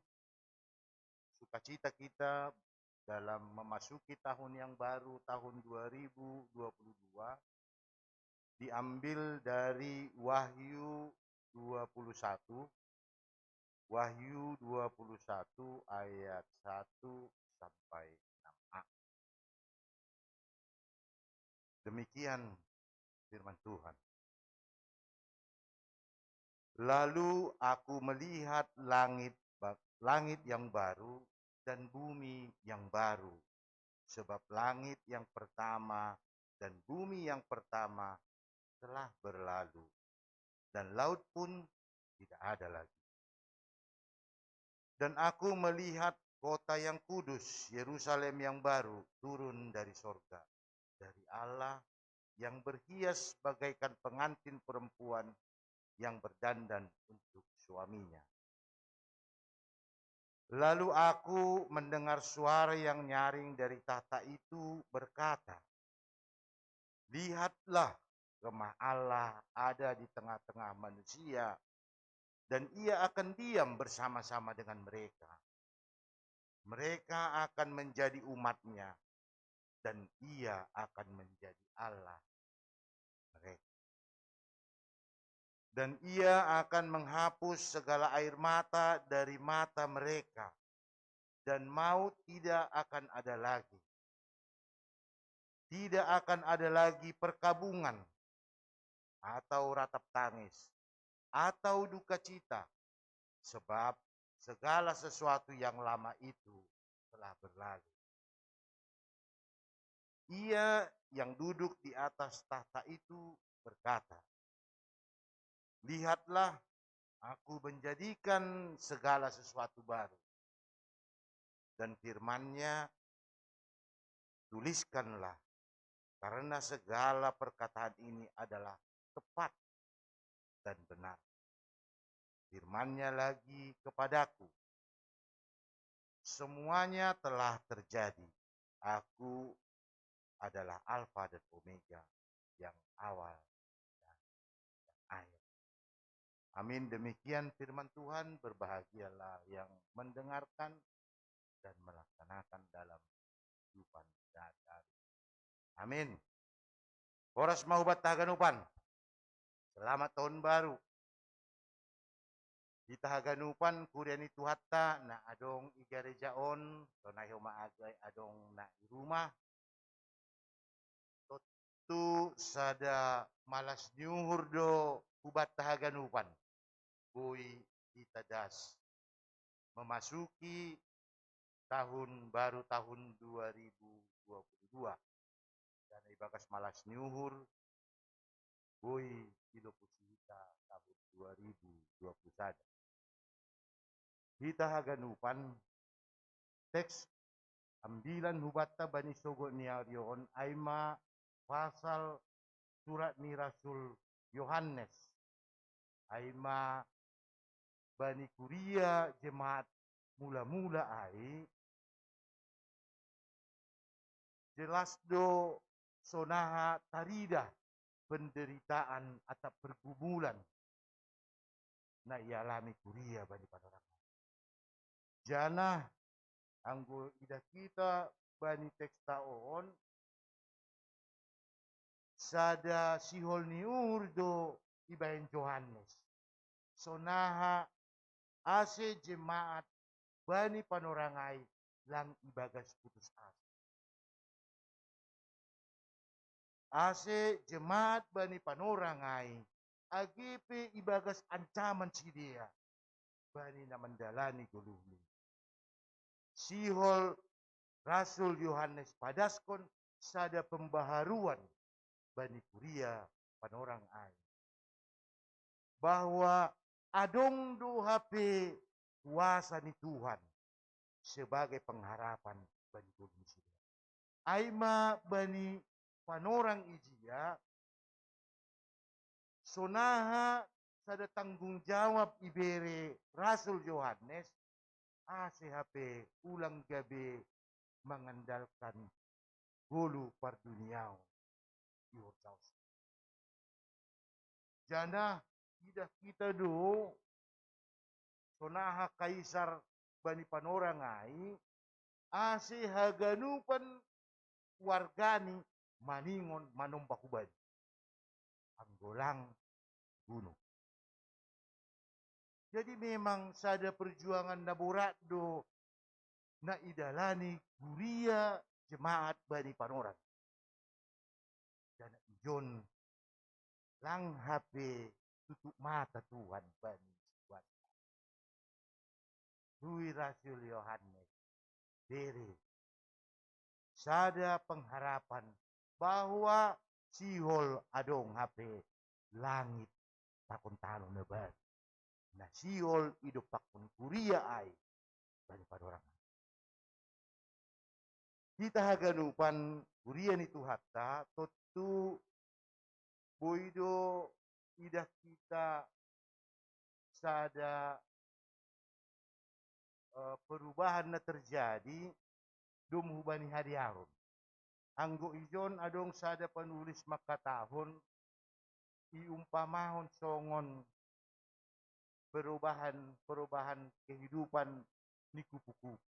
sukacita kita dalam memasuki tahun yang baru, tahun dua ribu dua puluh dua, diambil dari Wahyu dua puluh satu, Wahyu dua puluh satu ayat satu sampai enam a. Demikian firman Tuhan. Lalu aku melihat langit ba-, langit yang baru dan bumi yang baru, sebab langit yang pertama dan bumi yang pertama telah berlalu, dan laut pun tidak ada lagi. Dan aku melihat kota yang kudus, Yerusalem yang baru, turun dari sorga, dari Allah, yang berhias bagaikan pengantin perempuan yang berdandan untuk suaminya. Lalu aku mendengar suara yang nyaring dari tahta itu berkata, "Lihatlah, rumah Allah ada di tengah-tengah manusia, dan Ia akan diam bersama-sama dengan mereka. Mereka akan menjadi umat-Nya, dan Ia akan menjadi Allah mereka. Dan Ia akan menghapus segala air mata dari mata mereka, dan maut tidak akan ada lagi. Tidak akan ada lagi perkabungan, atau ratap tangis, atau duka cita, sebab segala sesuatu yang lama itu telah berlalu." Ia yang duduk di atas tahta itu berkata, "Lihatlah, aku menjadikan segala sesuatu baru." Dan firman-Nya, "Tuliskanlah, karena segala perkataan ini adalah tepat dan benar." Firman-Nya lagi kepadaku, "Semuanya telah terjadi. Aku adalah Alfa dan Omega, yang awal dan yang akhir." Amin. Demikian firman Tuhan. Berbahagialah yang mendengarkan dan melaksanakan dalam kehidupan sehari-hari. Amin. Horas ma hubatta haganupan. Selamat tahun baru. Hita haganupan kuria ni Tuhanta na adong i gareja on, sonai homa agai adong na i rumah. Tontu sada malas ni uhur do hubatta haganupan. Boi hita das memasuki tahun baru, tahun dua ribu dua puluh dua. Dan ibagas malas ni uhur, boi ilopusi hita tahun dua ribu dua puluh sada. Hita haganupan, teks ambilan hubatta bani sogot ni ari on ai ma pasal surat ni Rasul Yohanes, ai ma bani kuria jemaat mula-mula ai, jelas do sonaha tarida penderitaan atap pergumulan na ialami kuria bani panorang. Janah anggo idah hita bani teksta on, sada sihol ni uhur do ibahen Johannes, sonaha ase jemaat bani panorang ai lang ibagas putus asa. Ase jemaat bani panorang ai, age pe ibagas ancaman sidea bani na mandalani goluhni, sihol Rasul Yohanes padaskon sada pembaharuan bani kuria panorang ai, bahwa adong do hape kuasa ni Tuhan sebagai pengharapan bani golu ni sidea. Ai ma bani panorang i jia, sonaha sada tanggung jawab ibere Rasul Yohanes, ase hape ulang gabe mengandalkan golu parduniaon di horja on. Janah idah hita do sonaha kaisar bani panorang ai, ase haganupan wargani maningon manombah hubani, anggo lang bunuh. Jadi memang sada perjuangan na borat do na idalani kuria jemaat bani panorang. Dan ijon lang hape tutup mata Tuhan bani situasi. Rui Rasul Yohanes bere sada pengharapan bahwa sihol adong hape langit pakon tano na baru. Na sihol idompakkon kuria ai bani panorang. Hita haganupan kuria ni Tuhanta, tontu boi do idah hita sada eh, perubahan na terjadi dom hubani hadearon. Anggo ijon adong sada panulis mangkatahon, iumpamahon songon perubahan-perubahan kehidupan ni kupu-kupu.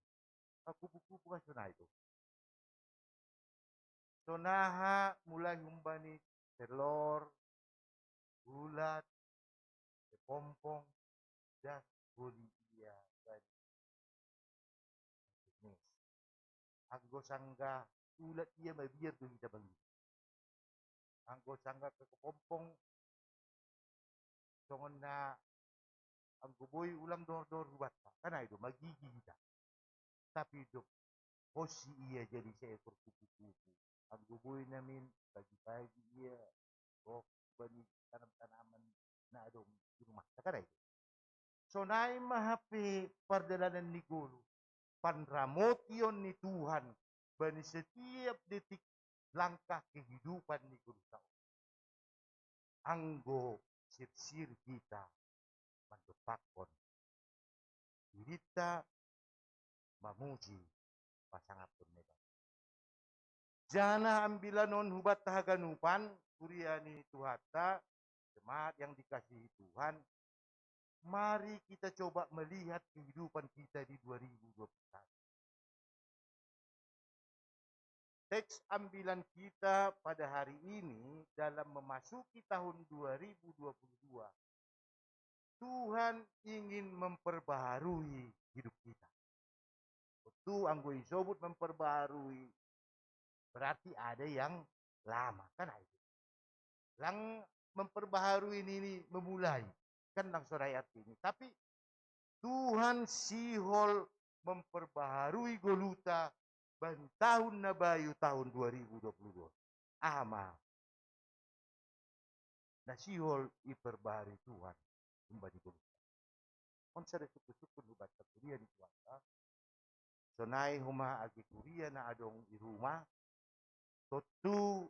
Ah, kupu-kupu kan sonai do. Sonaha mulai humbani telor, ulat, kepompong, das boli ia bani. Anggo sanggah ulat ia mabiar do hita bagi. Anggo sanggah kepompong, songon na anggo boi ulang dohor-dohor hubanta, kan ai do magigi hita. Tapi dok, hosi ia jadi seekor kupu-kupu. Anggo boi namin pagi-pagi ia gok bani tanam-tanaman na adong di rumah. Kan ai do. Sonai ma hape pardalanan ni golu, panramotion ni Tuhan bani setiap detik langkah kehidupan ni goluta on. Anggo sirsir hita mandompakkon dirinta mamuji pasangaphon ni Tuhan. Janah ambilan on hubanta haganupan kuria ni Tuhanta, jemaat yang dikasihi Tuhan, mari kita coba melihat kehidupan kita di dua ribu dua puluh satu. Teks ambilan kita pada hari ini dalam memasuki tahun dua ribu dua puluh dua, Tuhan ingin memperbaharui hidup kita. Tentu anggo isobut memperbaharui, berarti ada yang lama, kan ai do. Lang memperbaharui nini memulai, kan lang sonai artini. Tapi Tuhan sihol memperbaharui goluta bani tahun na bayu, tahun dua ribu dua puluh dua. Aha ma na sihol iperbaharui Tuhan humbani goluta? On sada sungkun-sungkun hubanta kuria ni Tuhanta. Sonai homa age kuria na adong i rumah, tontu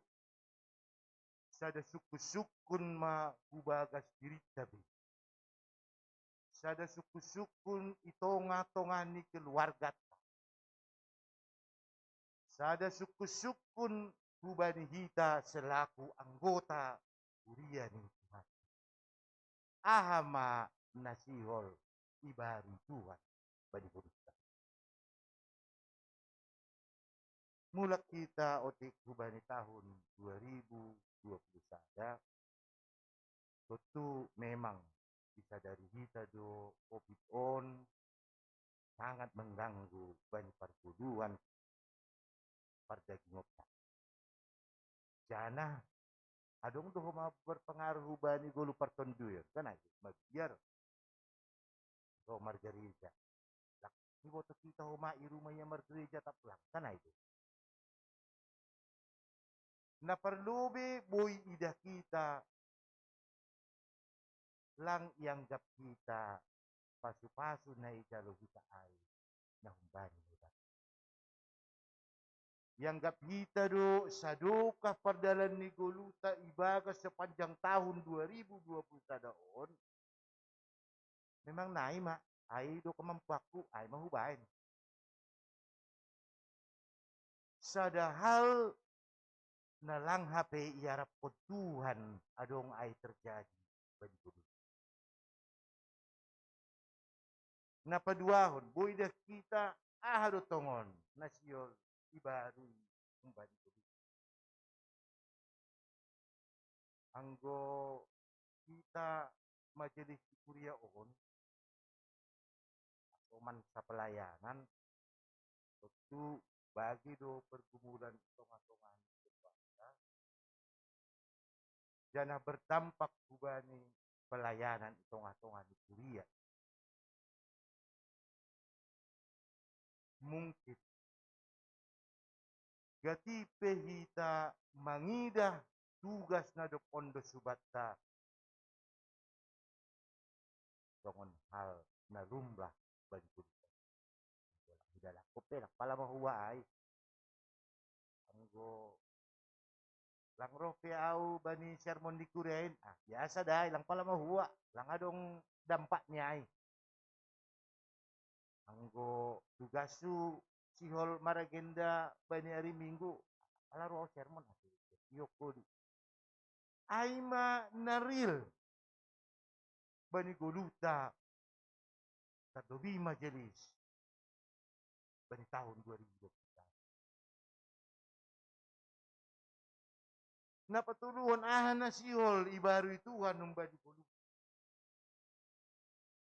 sada sungkun-sungkun ma hubagas dirinta be. Sada sungkun-sungkun i tonga-tonga ni keluarganta. Sada sungkun-sungkun hubani hita selaku anggota kuria ni Tuhan. Aha ma na sihol ibaharui Tuhan bani goluta? Mulak hita otik hubani tahun dua ribu dua puluh sada, tontu memang disadari hita do covid on sangat mengganggu bani pargoluan pardagingonta. Janah adong do homa berpengaruh hubani golu partondion, kan ai do, mabiar do margareja. Lang iboto hita homa i rumah ia margareja tap lang, kan ai do. Na parlobei boi idah hita lang ianggap hita pasu-pasu na ijalo hita ai na humbani Naibata. Ianggap hita do sadokah pardalan ni goluta ibagas sapanjang tahun dua ribu dua puluh sada on, memang nai ma, ai do kemampuanku, ai ma hubaen. Sada hal na lang hape iarapkon Tuhan adong ai terjadi bani goluta. Na paduahon, boi da hita aha do tongon na sihol ibarui humbani goluta. Anggo hita majelis di kuria on, asoman sapelayanan, tontu bagi do pergumulan i tonga-tonga ni keluarga, janah berdampak hubani pelayanan i tonga-tonga ni kuria. Mungkin gati pe hita mangidah tugas na dob ondo subanta songon hal na lumlah bani goluta. Idalahkon pe lang pala mahua ai. Anggo lang roh pe au bani sermon di kuria in, ah, biasa da i, lang pala mahua, lang adong dampakna ai. Anggo tugashu sihol maragenda bani ari Minggu, pala ro au sermon, ah, iok godi. Ai ma na real bani goluta, tarlobi majelis bani tahun dua ribu dua puluh. Na patoluhon, aha na sihol ibarui Tuhan humbani goluta?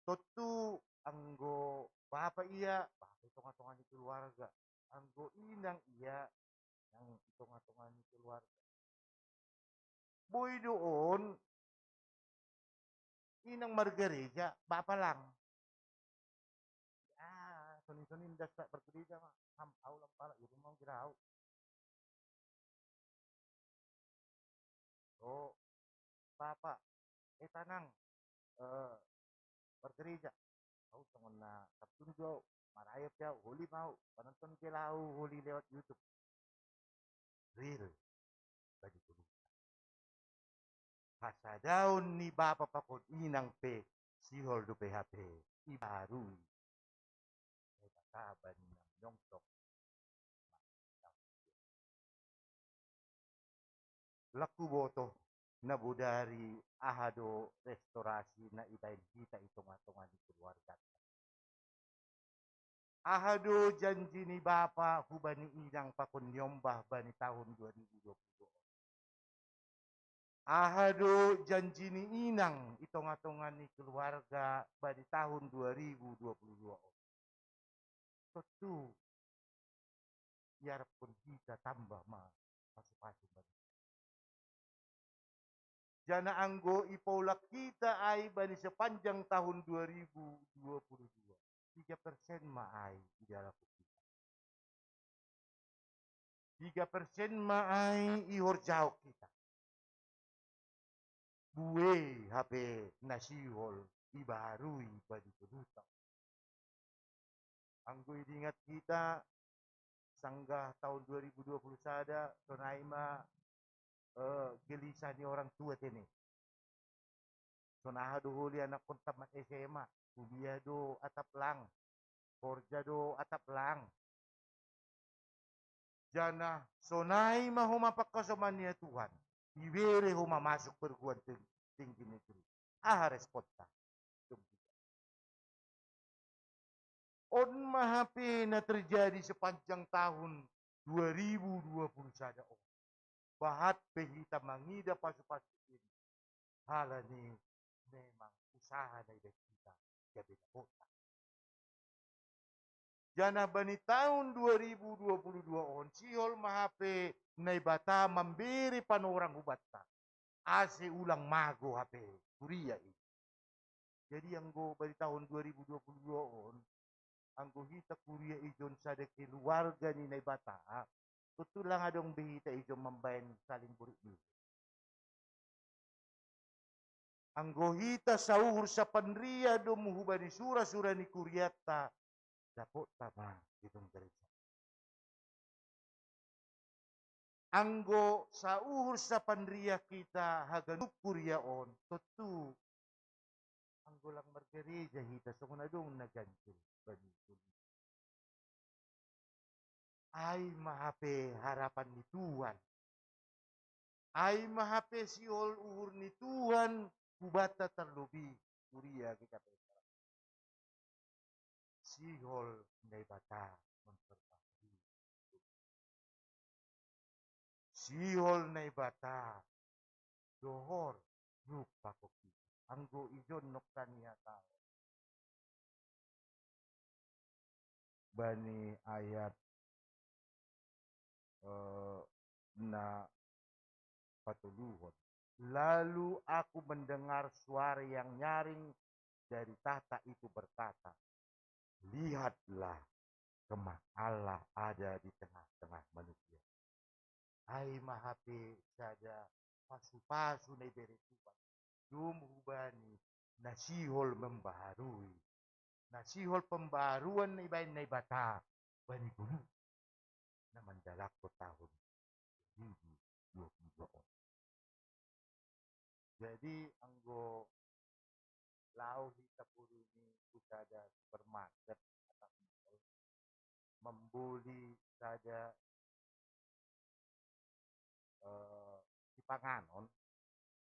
Tontu anggo bapa ia, bapa i tonga-tonga ni keluarga. Anggo inang ia, inang i tonga-tonga ni keluarga. Boi do on, inang margereja, bapa lang. Ah, soni-soni ndang sa margereja ma. Ham, au lang pala, i rumah on gira au. Oh, bapa, eh, tanang, eh, margereja. Au songon na Sabtu on do au, marayap au, holi ma au, manonton gel au holi lewat YouTube. Real bani goluta. Hasadaon ni bapa pakon inang pe sihol dope hape ibarui Naibata bani na manyongsong. Lang huboto na bodari aha do restorasi na ibaen hita i tonga-tonga ni keluarganta. Aha do janji ni bapa hubani inang pakon niombah bani tahun dua ribu dua puluh dua on? Aha do janji ni inang i tonga-tonga ni keluarga bani tahun dua ribu dua puluh dua on? Tontu iarapkon hita tambah ma pasu-pasu bani. Janah anggo ipaulak hita ai bani sepanjang tahun dua ribu dua puluh dua, piga persen ma ai idalahon hita? Piga persen ma ai ihorjahon hita? Bue hape na sihol ibarui bani goluta. Anggo idingat hita, sanggah tahun dua ribu dua puluh sada, sonai ma, eh, gelisah ni orang tua tene. Son aha do holi anakkon tamat S M A, kuliah do atap lang, horja do atap lang. Janah sonai ma homa pangkasoman ni Tuhan, ibere homa masuk perguruan ting-, tinggi negeri. Aha responta? On ma hape na terjadi sepanjang tahun dua ribu dua puluh sada on. Bahat pe hita mangidah pasu-pasu in, halani memang usaha na ibaen hita gabe na bota. Janah bani tahun dua ribu dua puluh dua on, sihol ma hape Naibata mambere panorang hubanta, ase ulang mago hape kuria i. Jadi anggo bani tahun dua ribu dua puluh dua on, anggo hita kuria ijon sada keluarga ni Naibata, tontu lang adong be hita ijon mambaen saling borit-borit. Anggo hita sauhur sapanria domu hubani sura-sura ni kuriatta, dapotta ma di tung gareja. Anggo sauhur sapanria hita haganup kuria on, tontu anggo lang margareja hita songon adong na ganjil bani. Ai ma hape harapan ni Tuhan. Ai ma hape sihol uhur ni Tuhan hubanta, tarlobi kuria G K P S. Sihol Naibata memperbaharui. Sihol Naibata dohor rupa kopi. Anggo ijon nokta ni hata bani ayat, eh, na patoluhon. Lalu aku mendengar suara yang nyaring dari tahta itu berkata, "Lihatlah, Kemah Allah ada di tengah-tengah manusia." Ai ma hape sada pasu-pasu na ibere Tuhan domu hubani na sihol membaharui, na sihol pembaharuan na ibaen Naibata bani goluh na mandalakkon tahun dua ribu dua puluh dua on. Jadi anggo laho hita porini tu sada supermarket atau mall, mamboli sada, eh, sipanganon,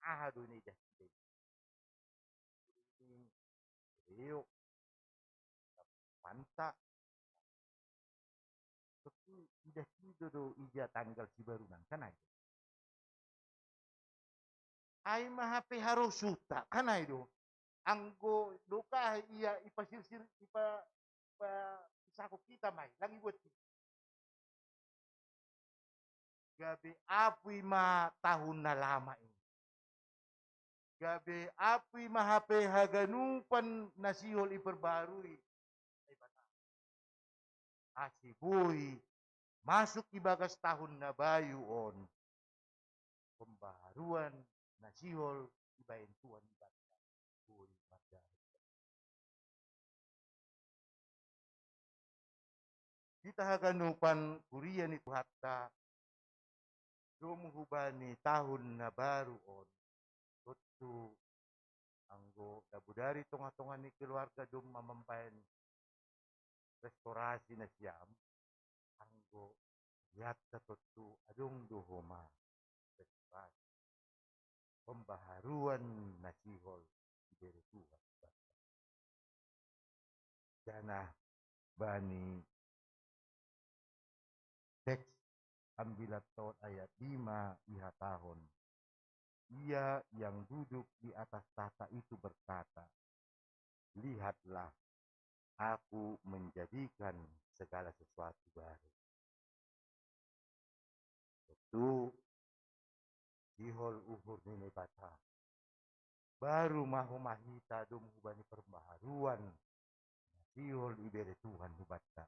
aha do na idah hita i? Ini, reo, Fanta. Tapi idah hita do ija tanggal sibarunan, kan ai do. Ai ma hape harosuhta, kan ai do. Anggo doka ia ipasirsir, ipa, ipa, isakop hita ma i, lang ibuat hita. Gabe apui ma tahun na lama i. Gabe apui ma hape haganupan na sihol iperbarui Naibata. Ase boi masuk ibagas tahun na bayu on pembaharuan na sihol ibaen Tuhan Naibata. Boi mardalan. Hita haganupan kuria ni Tuhanta domu hubani tahun na baru on, tontu anggo na bodari tongah-tongah ni keluarga domma mambaen restorasi nasiam, anggo diatta tontu adong do homa restorasi, pembaharuan na sihol dibere Tuhan. Janah bani teks ambilan tolu ayat lima ihatahon, "Ia yang duduk di atas tahta itu berkata, 'Lihatlah, Aku menjadikan segala sesuatu baru.'" Tontu sihol uhur ni Naibata. Baru ma homa hita domu hubani pembaharuan na sihol ibere Tuhan hubanta.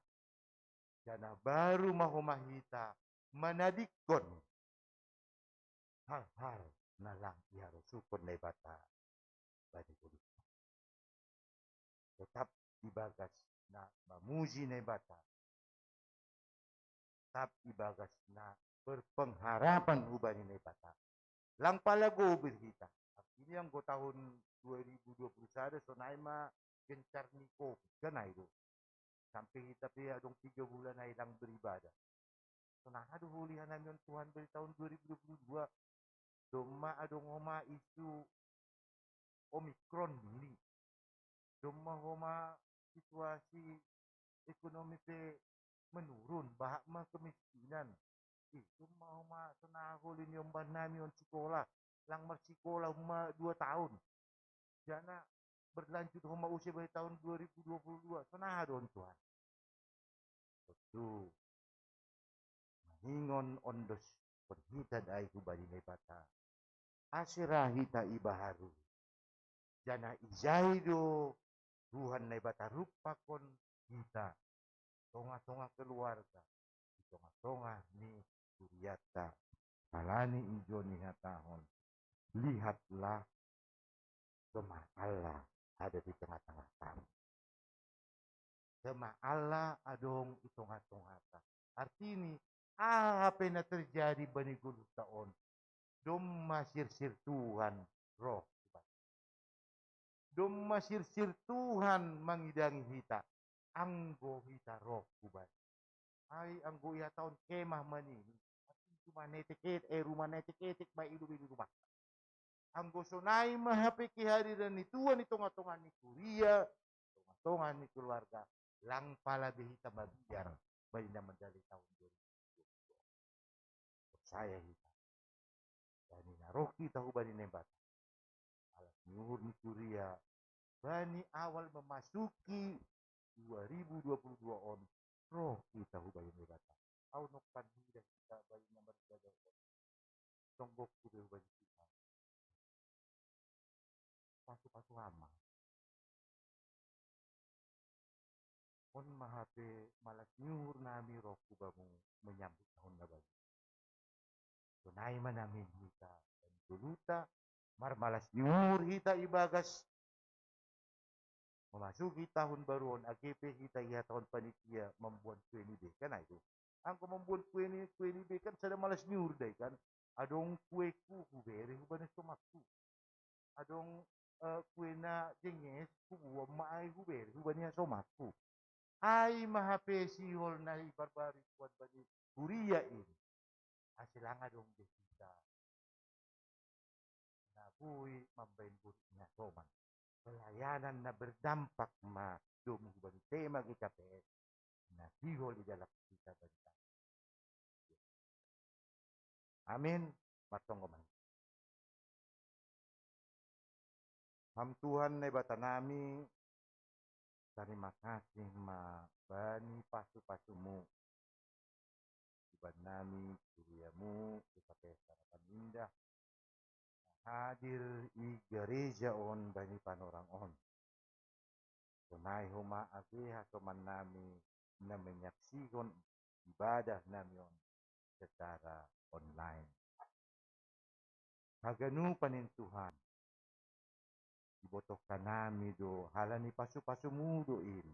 Janah baru ma homa hita manadingkon hal-hal na lang iharosuhon Naibata bani goluhta. Tetap ibagas na mamuji Naibata, tetap ibagas na berpengharapan hubani Naibata. Lang pala gobil hita. Artinya anggo tahun dua ribu dua puluh sada sonai ma gencar ni covid, kan ai do. Sampe hita pe adong tiga bulan ai lang beribadah. Sonaha do huliha nami on Tuhan bani tahun dua ribu dua puluh dua? Domma adong homa isu Omikron dili. Domma homa situasi ekonomi pe menurun, bahat ma kemiskinan. Ih, domma homa sonaha holi ni omban nami on sikola, lang marsikola ma dua tahun. Jana berlanjut homa use bani tahun dua ribu dua puluh dua, sonaha do on Tuhan? Tontu maningon ondoskon hita dai hubani Naibata, ase ra hita ibaharui. Janah ijai do Tuhan Naibata rumpakkon hita, tongah-tongah keluarga, di tongah-tongah ni kurianta. Halani ijon ihatahon, "Lihatlah, Gema Allah ada di tengah-tengah kami. Gema Allah adong i tonga-tongata. Artini, aha pe na terjadi bani goluhta on, domma sirsir Tuhan roh. Domma sirsir Tuhan mangidangi hita, anggo hita roh hubani. Ai anggo ihatahon kemah manini, cuma netek-etek, eh, rumah netek-etek ma i lobei ni rumah. Anggo sonai ma hape kehadiran ni Tuhan i tonga-tonga ni kuria, tonga-tonga ni keluarga, lang pala be hita mabiar bani na mandalani tahun dua ribu dua puluh dua. Porsaya hita bani na roh hita hubani Naibata. Malas ni uhur ni kuria bani awal memasuki dua ribu dua puluh dua on, roh hita hubani Naibata. Au nongkan hita bani na marjaga on, tonggokku be hubani Tuhan. Pasu-pasu ama. On ma hape malas ni uhur nami roh hubamu menyambut tahun na baru. Sonai ma namin hita, dan duluta marmalas ni uhur hita ibagas memasuki tahun baru on, age pe hita ihatahon panitia mamboan kue ni bekan, ai do. Anggo mamboan kue ni, kue ni bekan sada malas ni uhur da i kan. Adong kueku hubere hubani somakku. Adong, eh, kue na jenges huboan ma ai hubere hubani hasomakku. Ai ma hape sihol na iparbarui Tuhan bani kuria in. Ase lang adong be hita na boi mambahen boru ni hasoman. Pelayanan na berdampak ma domu hubani tema G K P S na sihol idalan hita bani. Amin. Martonggo ma hita. Ham Tuhan Naibata nami, tarima kasih ma bani pasu-pasumu, iban nami kuriamu, G K P S Harapan Indah, hadir i gereja on bani panorang on. Sonai homa age hasoman nami na menyaksikan ibadah nami on secara online. Haganupan in Tuhan, ibotohkan nami do halani pasu-pasumu do in.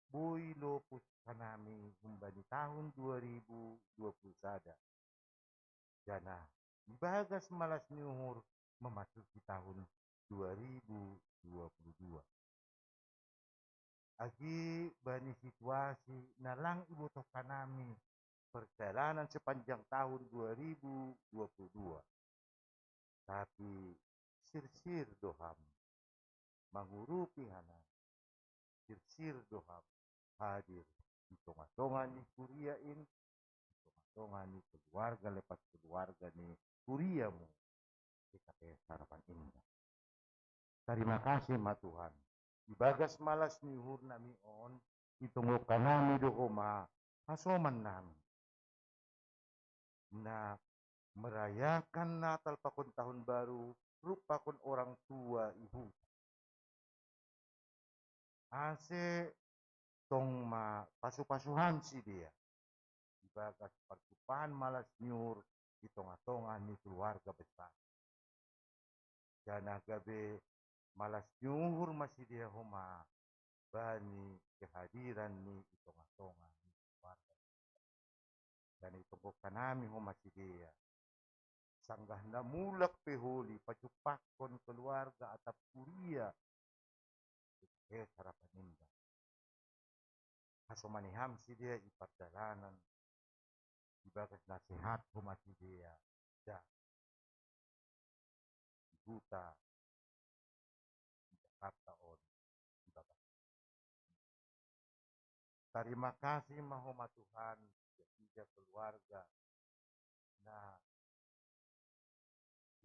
Boi lopus hanami humbani tahun dua ribu dua puluh sada. Janah ibagas malas ni uhur memasuki tahun dua ribu dua puluh dua. Agi bani situasi na lang ibotohkan nami perjalanan sepanjang tahun dua ribu dua puluh dua. Tapi sirsir do Ham mangurupi hanami, sirsir do Ham hadir di tonga-tonga ni kuria in, di tonga-tonga ni keluarga lepas keluarga ni kuriamu, G K P S Harapan Indah. Tarima kasih ma Tuhan. Ibagas malas ni uhur nami on, itonggohkan nami do homa hasoman nami na merayakan Natal pakon Tahun Baru, ruk pakon orang tua i huta. Ase tong ma pasu-pasu Ham sidea ibagas parjumpaan malas ni uhur di tonga-tonga ni keluarga besar. Janah gabe malas ni uhur ma sidea homa bani kehadiran ni i tonga-tonga ni keluarga. Janah itonggohkan nami homa sidea, sanggah na mulak pe holi pajumpangkon keluarga atap kuria, eh, Harapan Indah. Hasomani Ham sidea i pardalanan, ibagas na sehat homa sidea, da, di huta, di Jakarta on, ibagas. Tarima kasih ma homa Tuhan, tiga keluarga na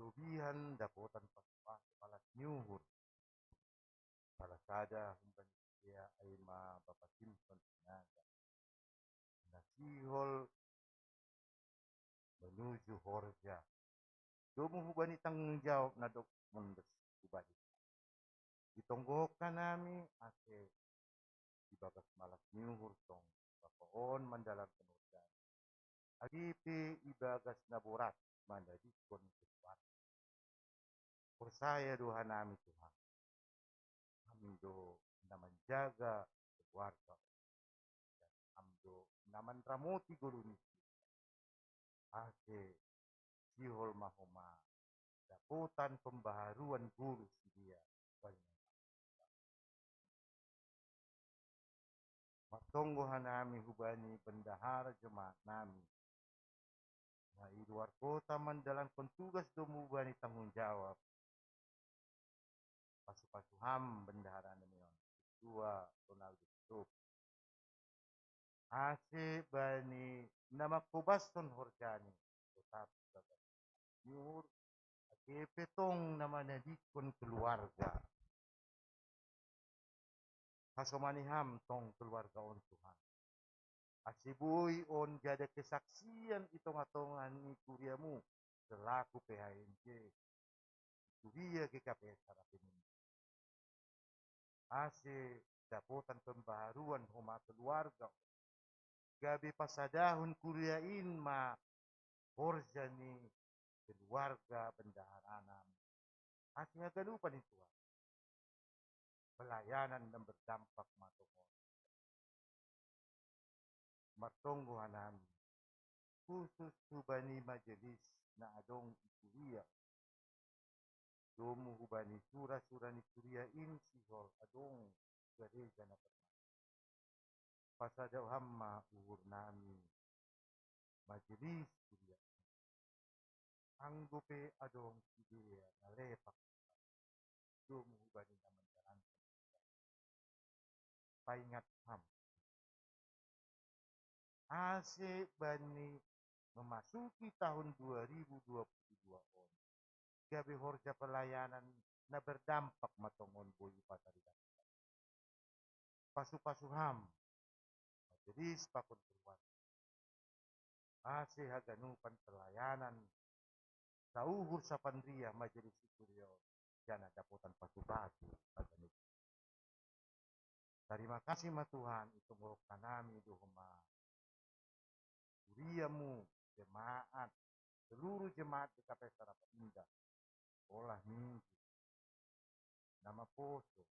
lobihan dapotan pasu-pasu malas ni uhur. Salah sada humbani sidea ai ma Bapa Simson Sinaga, na sihol menuju horja. Domu hubani tanggung jawab na dob mondes hubani. Itonggohkan nami ase ibagas malas ni uhur tong bapa on mandalankan horja, age pe ibagas na borat mandadingkon keluarga. Porsaya do hanami Tuhan, Ham do na manjaga keluarga, Ham do na manramoti goluh ni sidea, ase sihol ma homa dapotan pembaharuan goluh sidea. Martonggo hanami hubani bendahara jemaat nami, na i luar kota mandalankon tugas domu hubani tanggung jawab. Pasu-pasu Ham bendahara nami on, Ketua Ronaldo Sitopu, ase bani na mangkobashon horjani, tetapi gabe ni uhur, age pe tong na manadingkon keluarga. Hasomani Ham tong keluarga on Tuhan, ase boi on jadi kesaksian i tongah-tongah ni kuriamu selaku P H N J, kuria G K P S Sarapimunde. Ase dapotan pembaharuan homa keluarga on, gabe pasadahon kuria in ma horja ni keluarga bendaharana, ase haganupan ni Tuhan, pelayanan na berdampak ma tong on. Martonggo hanami, khusus hubani majelis na adong i kuria, domu hubani sura-sura ni kuria in sihol adong gareja na permanen. Pasadahon Ham ma uhur nami, majelis kuria, anggo pe adong sidea na lepak, domu hubani na manjalankan, paingat Ham, ase bani memasuki tahun dua ribu dua puluh dua on, gabe horja pelayanan na berdampak ma tong on boi ipataridangkon. Pasu-pasu Ham majelis pakon keluarga, ase haganupan pelayanan sauhur sapanriah majelis i kuria on, jala dapotan pasu-pasu haganupan. Tarima kasih ma Tuhan, i tonggohon hanami do homa kuriamu, jemaat, seluruh jemaat G K P S Sarapimunde, sekolah minggu, na maposo,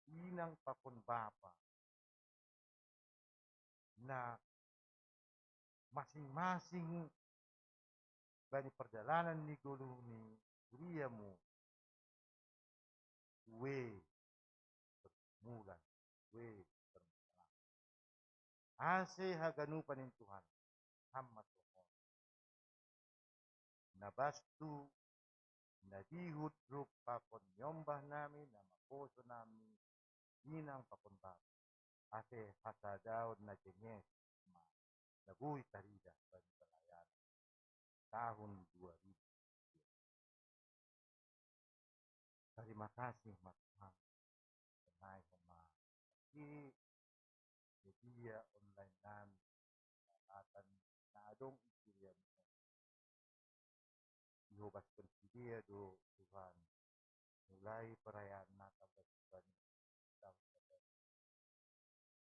inang pakon bapa, na masing-masing bani pardalanan ni goluh ni kuriamu, ue pergumulan, ue permasalahan. Ase haganupan ni Tuhan, Ham ma tong on na bastu, na dihut rup pakon niombah nami, na maposo nami, inang pakon bapa, ase hasadaon na jenges ma na boi tarida bani pelayanan tahun dua ribu. Tarima kasih ma Tuhan, sonai homa i media online nami, peralatan na adong i kuria, ihobashon sidea do Tuhan, mulai perayaan Natal dan Kurban,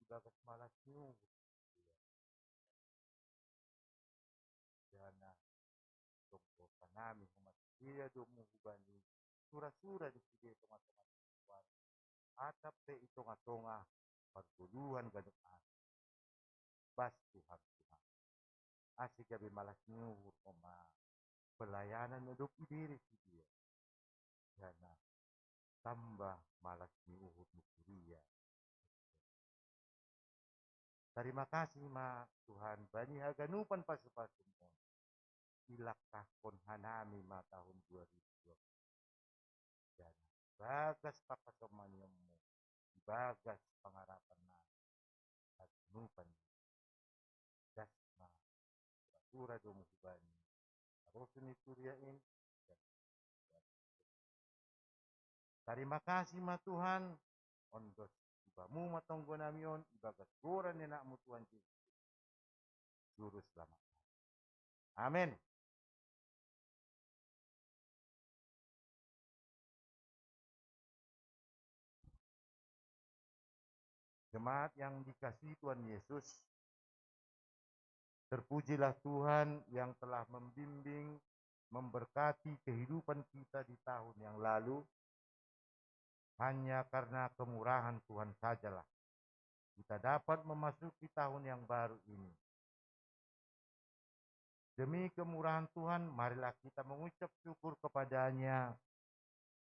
ibagas malas ni uhur. Jala tonggohon hanami homa sidea domu hubani sura-sura ni sidea i tongah-tongah ni keluarga, atap pe i tongah-tongah pargoluhan ganup ari. Bas Tuhan, Tuhan, ase gabe malas ni uhur homa pelayanan na dob ibere sidea, jala tamba malas ni uhur ni kuria. Tarima kasih ma Tuhan bani haganupan pasu-pasum on, ilangkahkon hanami ma tahun dua ribu dua puluh. Jala ibagas pangkasomanianmu, ibagas pangarapan nami, haganupan, das ma sura-sura domu hubani, arosu ni kuria in. Tarima kasih ma Tuhan, on dos ibamu ma tonggo nami on, ibagas goran ni Anakmu Tuhan Jesus, Juru Selamat. Amin. Jemaat yang dikasihi Tuhan Yesus, terpujilah Tuhan yang telah membimbing memberkati kehidupan kita di tahun yang lalu, hanya karena kemurahan Tuhan sajalah kita dapat memasuki tahun yang baru ini. Demi kemurahan Tuhan, marilah kita mengucap syukur kepada-Nya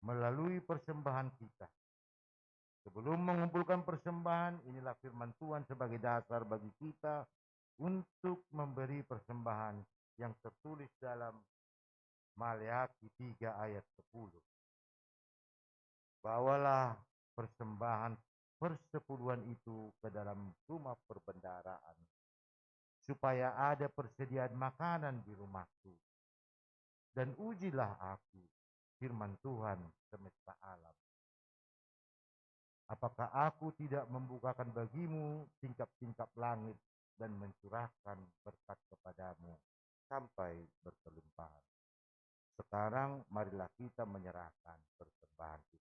melalui persembahan kita. Sebelum mengumpulkan persembahan, inilah firman Tuhan sebagai dasar bagi kita untuk memberi persembahan yang tertulis dalam Maleakhi tiga ayat sepuluh. "Bawalah persembahan persepuluhan itu ke dalam rumah perbendaharaan, supaya ada persediaan makanan di rumahku. Dan ujilah aku," firman Tuhan semesta alam. "Apakah aku tidak membukakan bagimu tingkap-tingkap langit dan mencurahkan berkat kepadamu sampai berkelimpahan?" Sekarang marilah kita menyerahkan persembahan kita.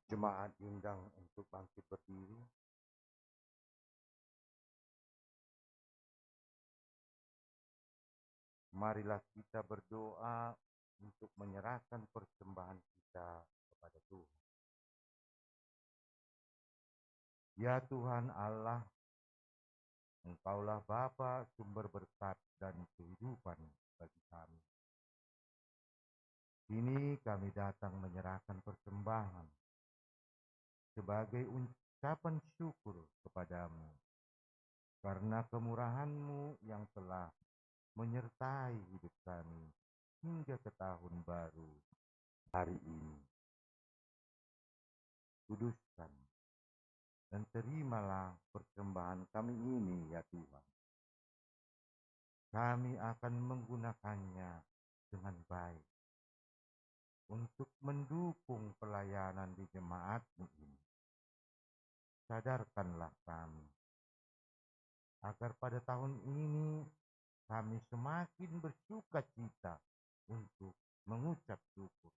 Jemaat diundang untuk bangkit berdiri. Marilah kita berdoa untuk menyerahkan persembahan kita kepada Tuhan. Ya Tuhan Allah, Engkaulah Bapa, sumber berkat dan kehidupan bagi kami. Kini kami datang menyerahkan persembahan sebagai ucapan syukur kepada-Mu karena kemurahan-Mu yang telah menyertai hidup kami hingga ke tahun baru hari ini. Kuduskan dan terimalah persembahan kami ini, ya Tuhan. Kami akan menggunakannya dengan baik untuk mendukung pelayanan di jemaat-Mu ini. Sadarkanlah kami agar pada tahun ini kami semakin bersuka cita untuk mengucap syukur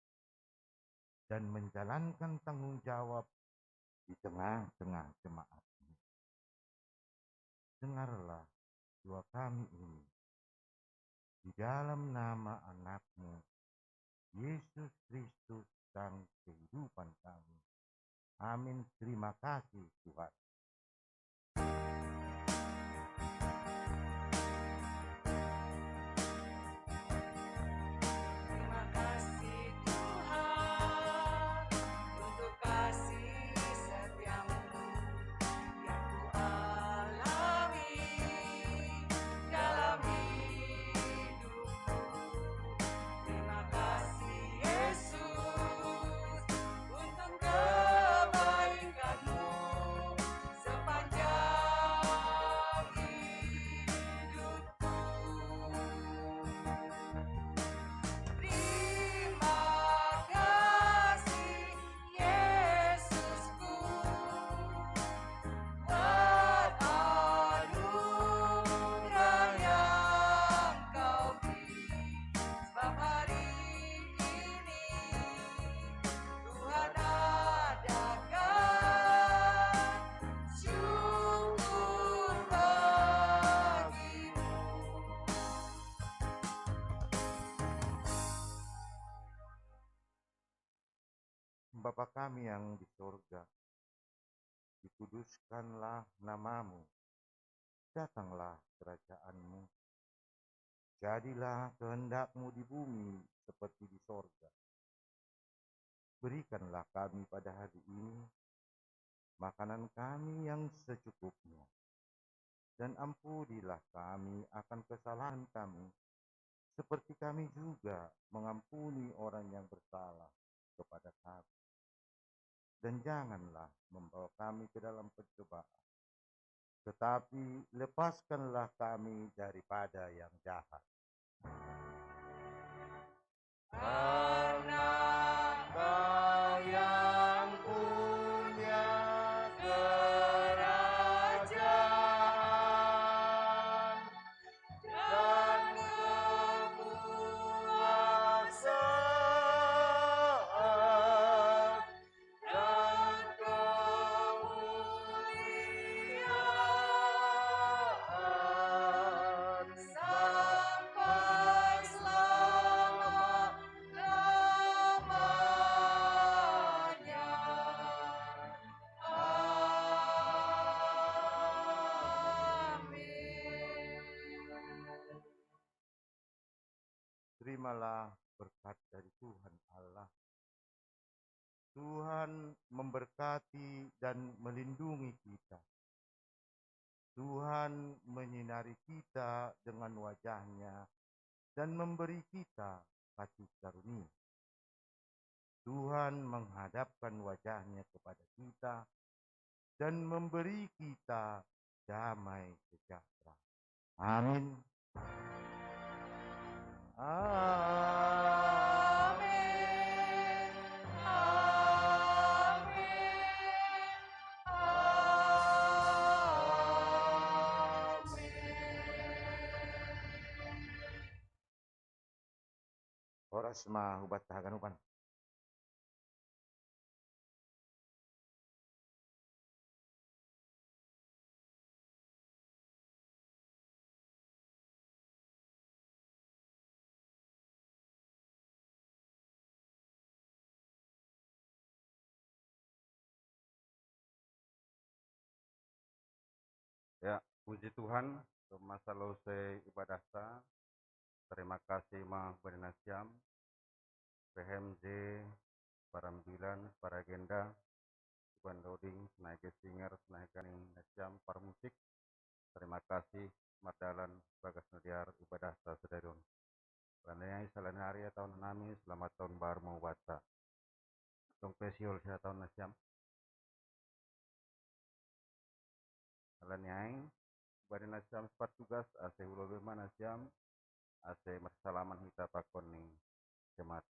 dan menjalankan tanggung jawab di tengah-tengah jemaat ini. Dengarlah doa kami ini di dalam nama Anakmu, Yesus Kristus, Sang Kehidupan kami. Amin. Terima kasih, Tuhan. Terima kasih, Tuhan, untuk kasih setiamu yang ku alami dalam hidupku. Terima kasih, Yesus, untuk kebaikanmu sepanjang hidupku. Terima kasih, Yesusku, buat anugerah yang kau beri. Sebab hari ini Tuhan adakan syukur bagimu. Bapa kami yang di sorga, dikuduskanlah namamu, datanglah kerajaanmu, jadilah kehendakmu di bumi seperti di sorga. Berikanlah kami pada hari ini makanan kami yang secukupnya, dan ampunilah kami akan kesalahan kami, seperti kami juga mengampuni orang yang bersalah kepada kami. Dan janganlah membawa kami ke dalam pencobaan, tetapi lepaskanlah kami daripada yang jahat. Karena Engkau yang punya kerajaan dan kekuasaan dan kemuliaan sampai selama-lamanya. Amin. Terimalah berkat dari Tuhan Allah. Tuhan memberkati dan melindungi kita. Tuhan menyinari kita dengan wajahnya dan memberi kita kasih karunia. Tuhan menghadapkan wajahnya kepada kita dan memberi kita damai sejahtera. Amin. Amin. Amin. Amin. Horas ma hubatta haganupan. Ya, puji Tuhan, masa lau se ibadahta. Terima kasih ma bani nasiam, P H M J, parambilan, paragenda, Iban Doding, Snaige Singer, Snaige Ganing nasiam, parmusik. Terima kasih, mardalan bagas nadiar ibadahta sadari on. Ala ni ai, salani ari ia taon nami, selamat tahun baru ma hubatta. Tong pe sihol sia taon nasiam. Ala ni ai, bani nasiam sipatugas, ase hu lobei ma nasiam, ase marsalaman hita pakon ni jemaat.